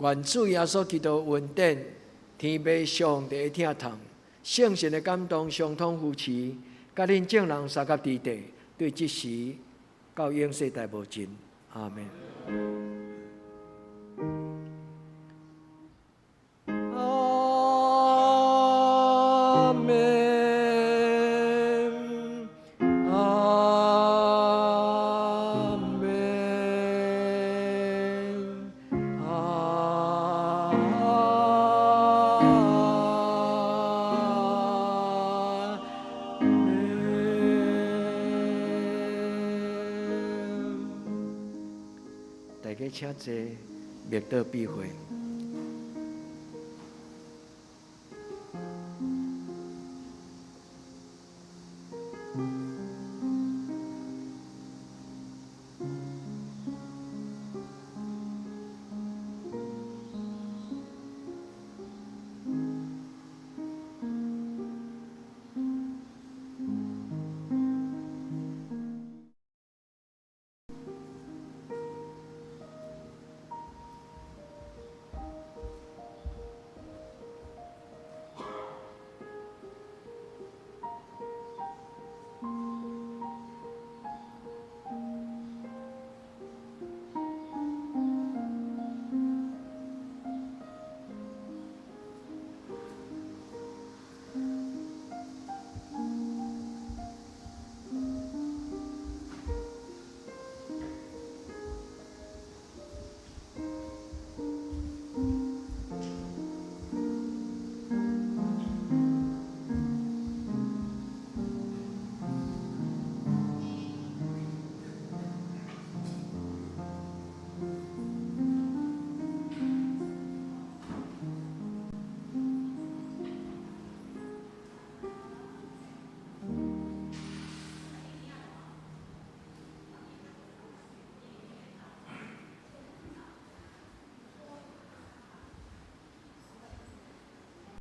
願主耶穌基督恩典、天父上帝的疼痛、聖神的感動、相通扶持，佮恁眾人相佮佇地，對這時到永世代無盡。阿門。阿門。阿門。阿門。大家請坐，默禱閉會。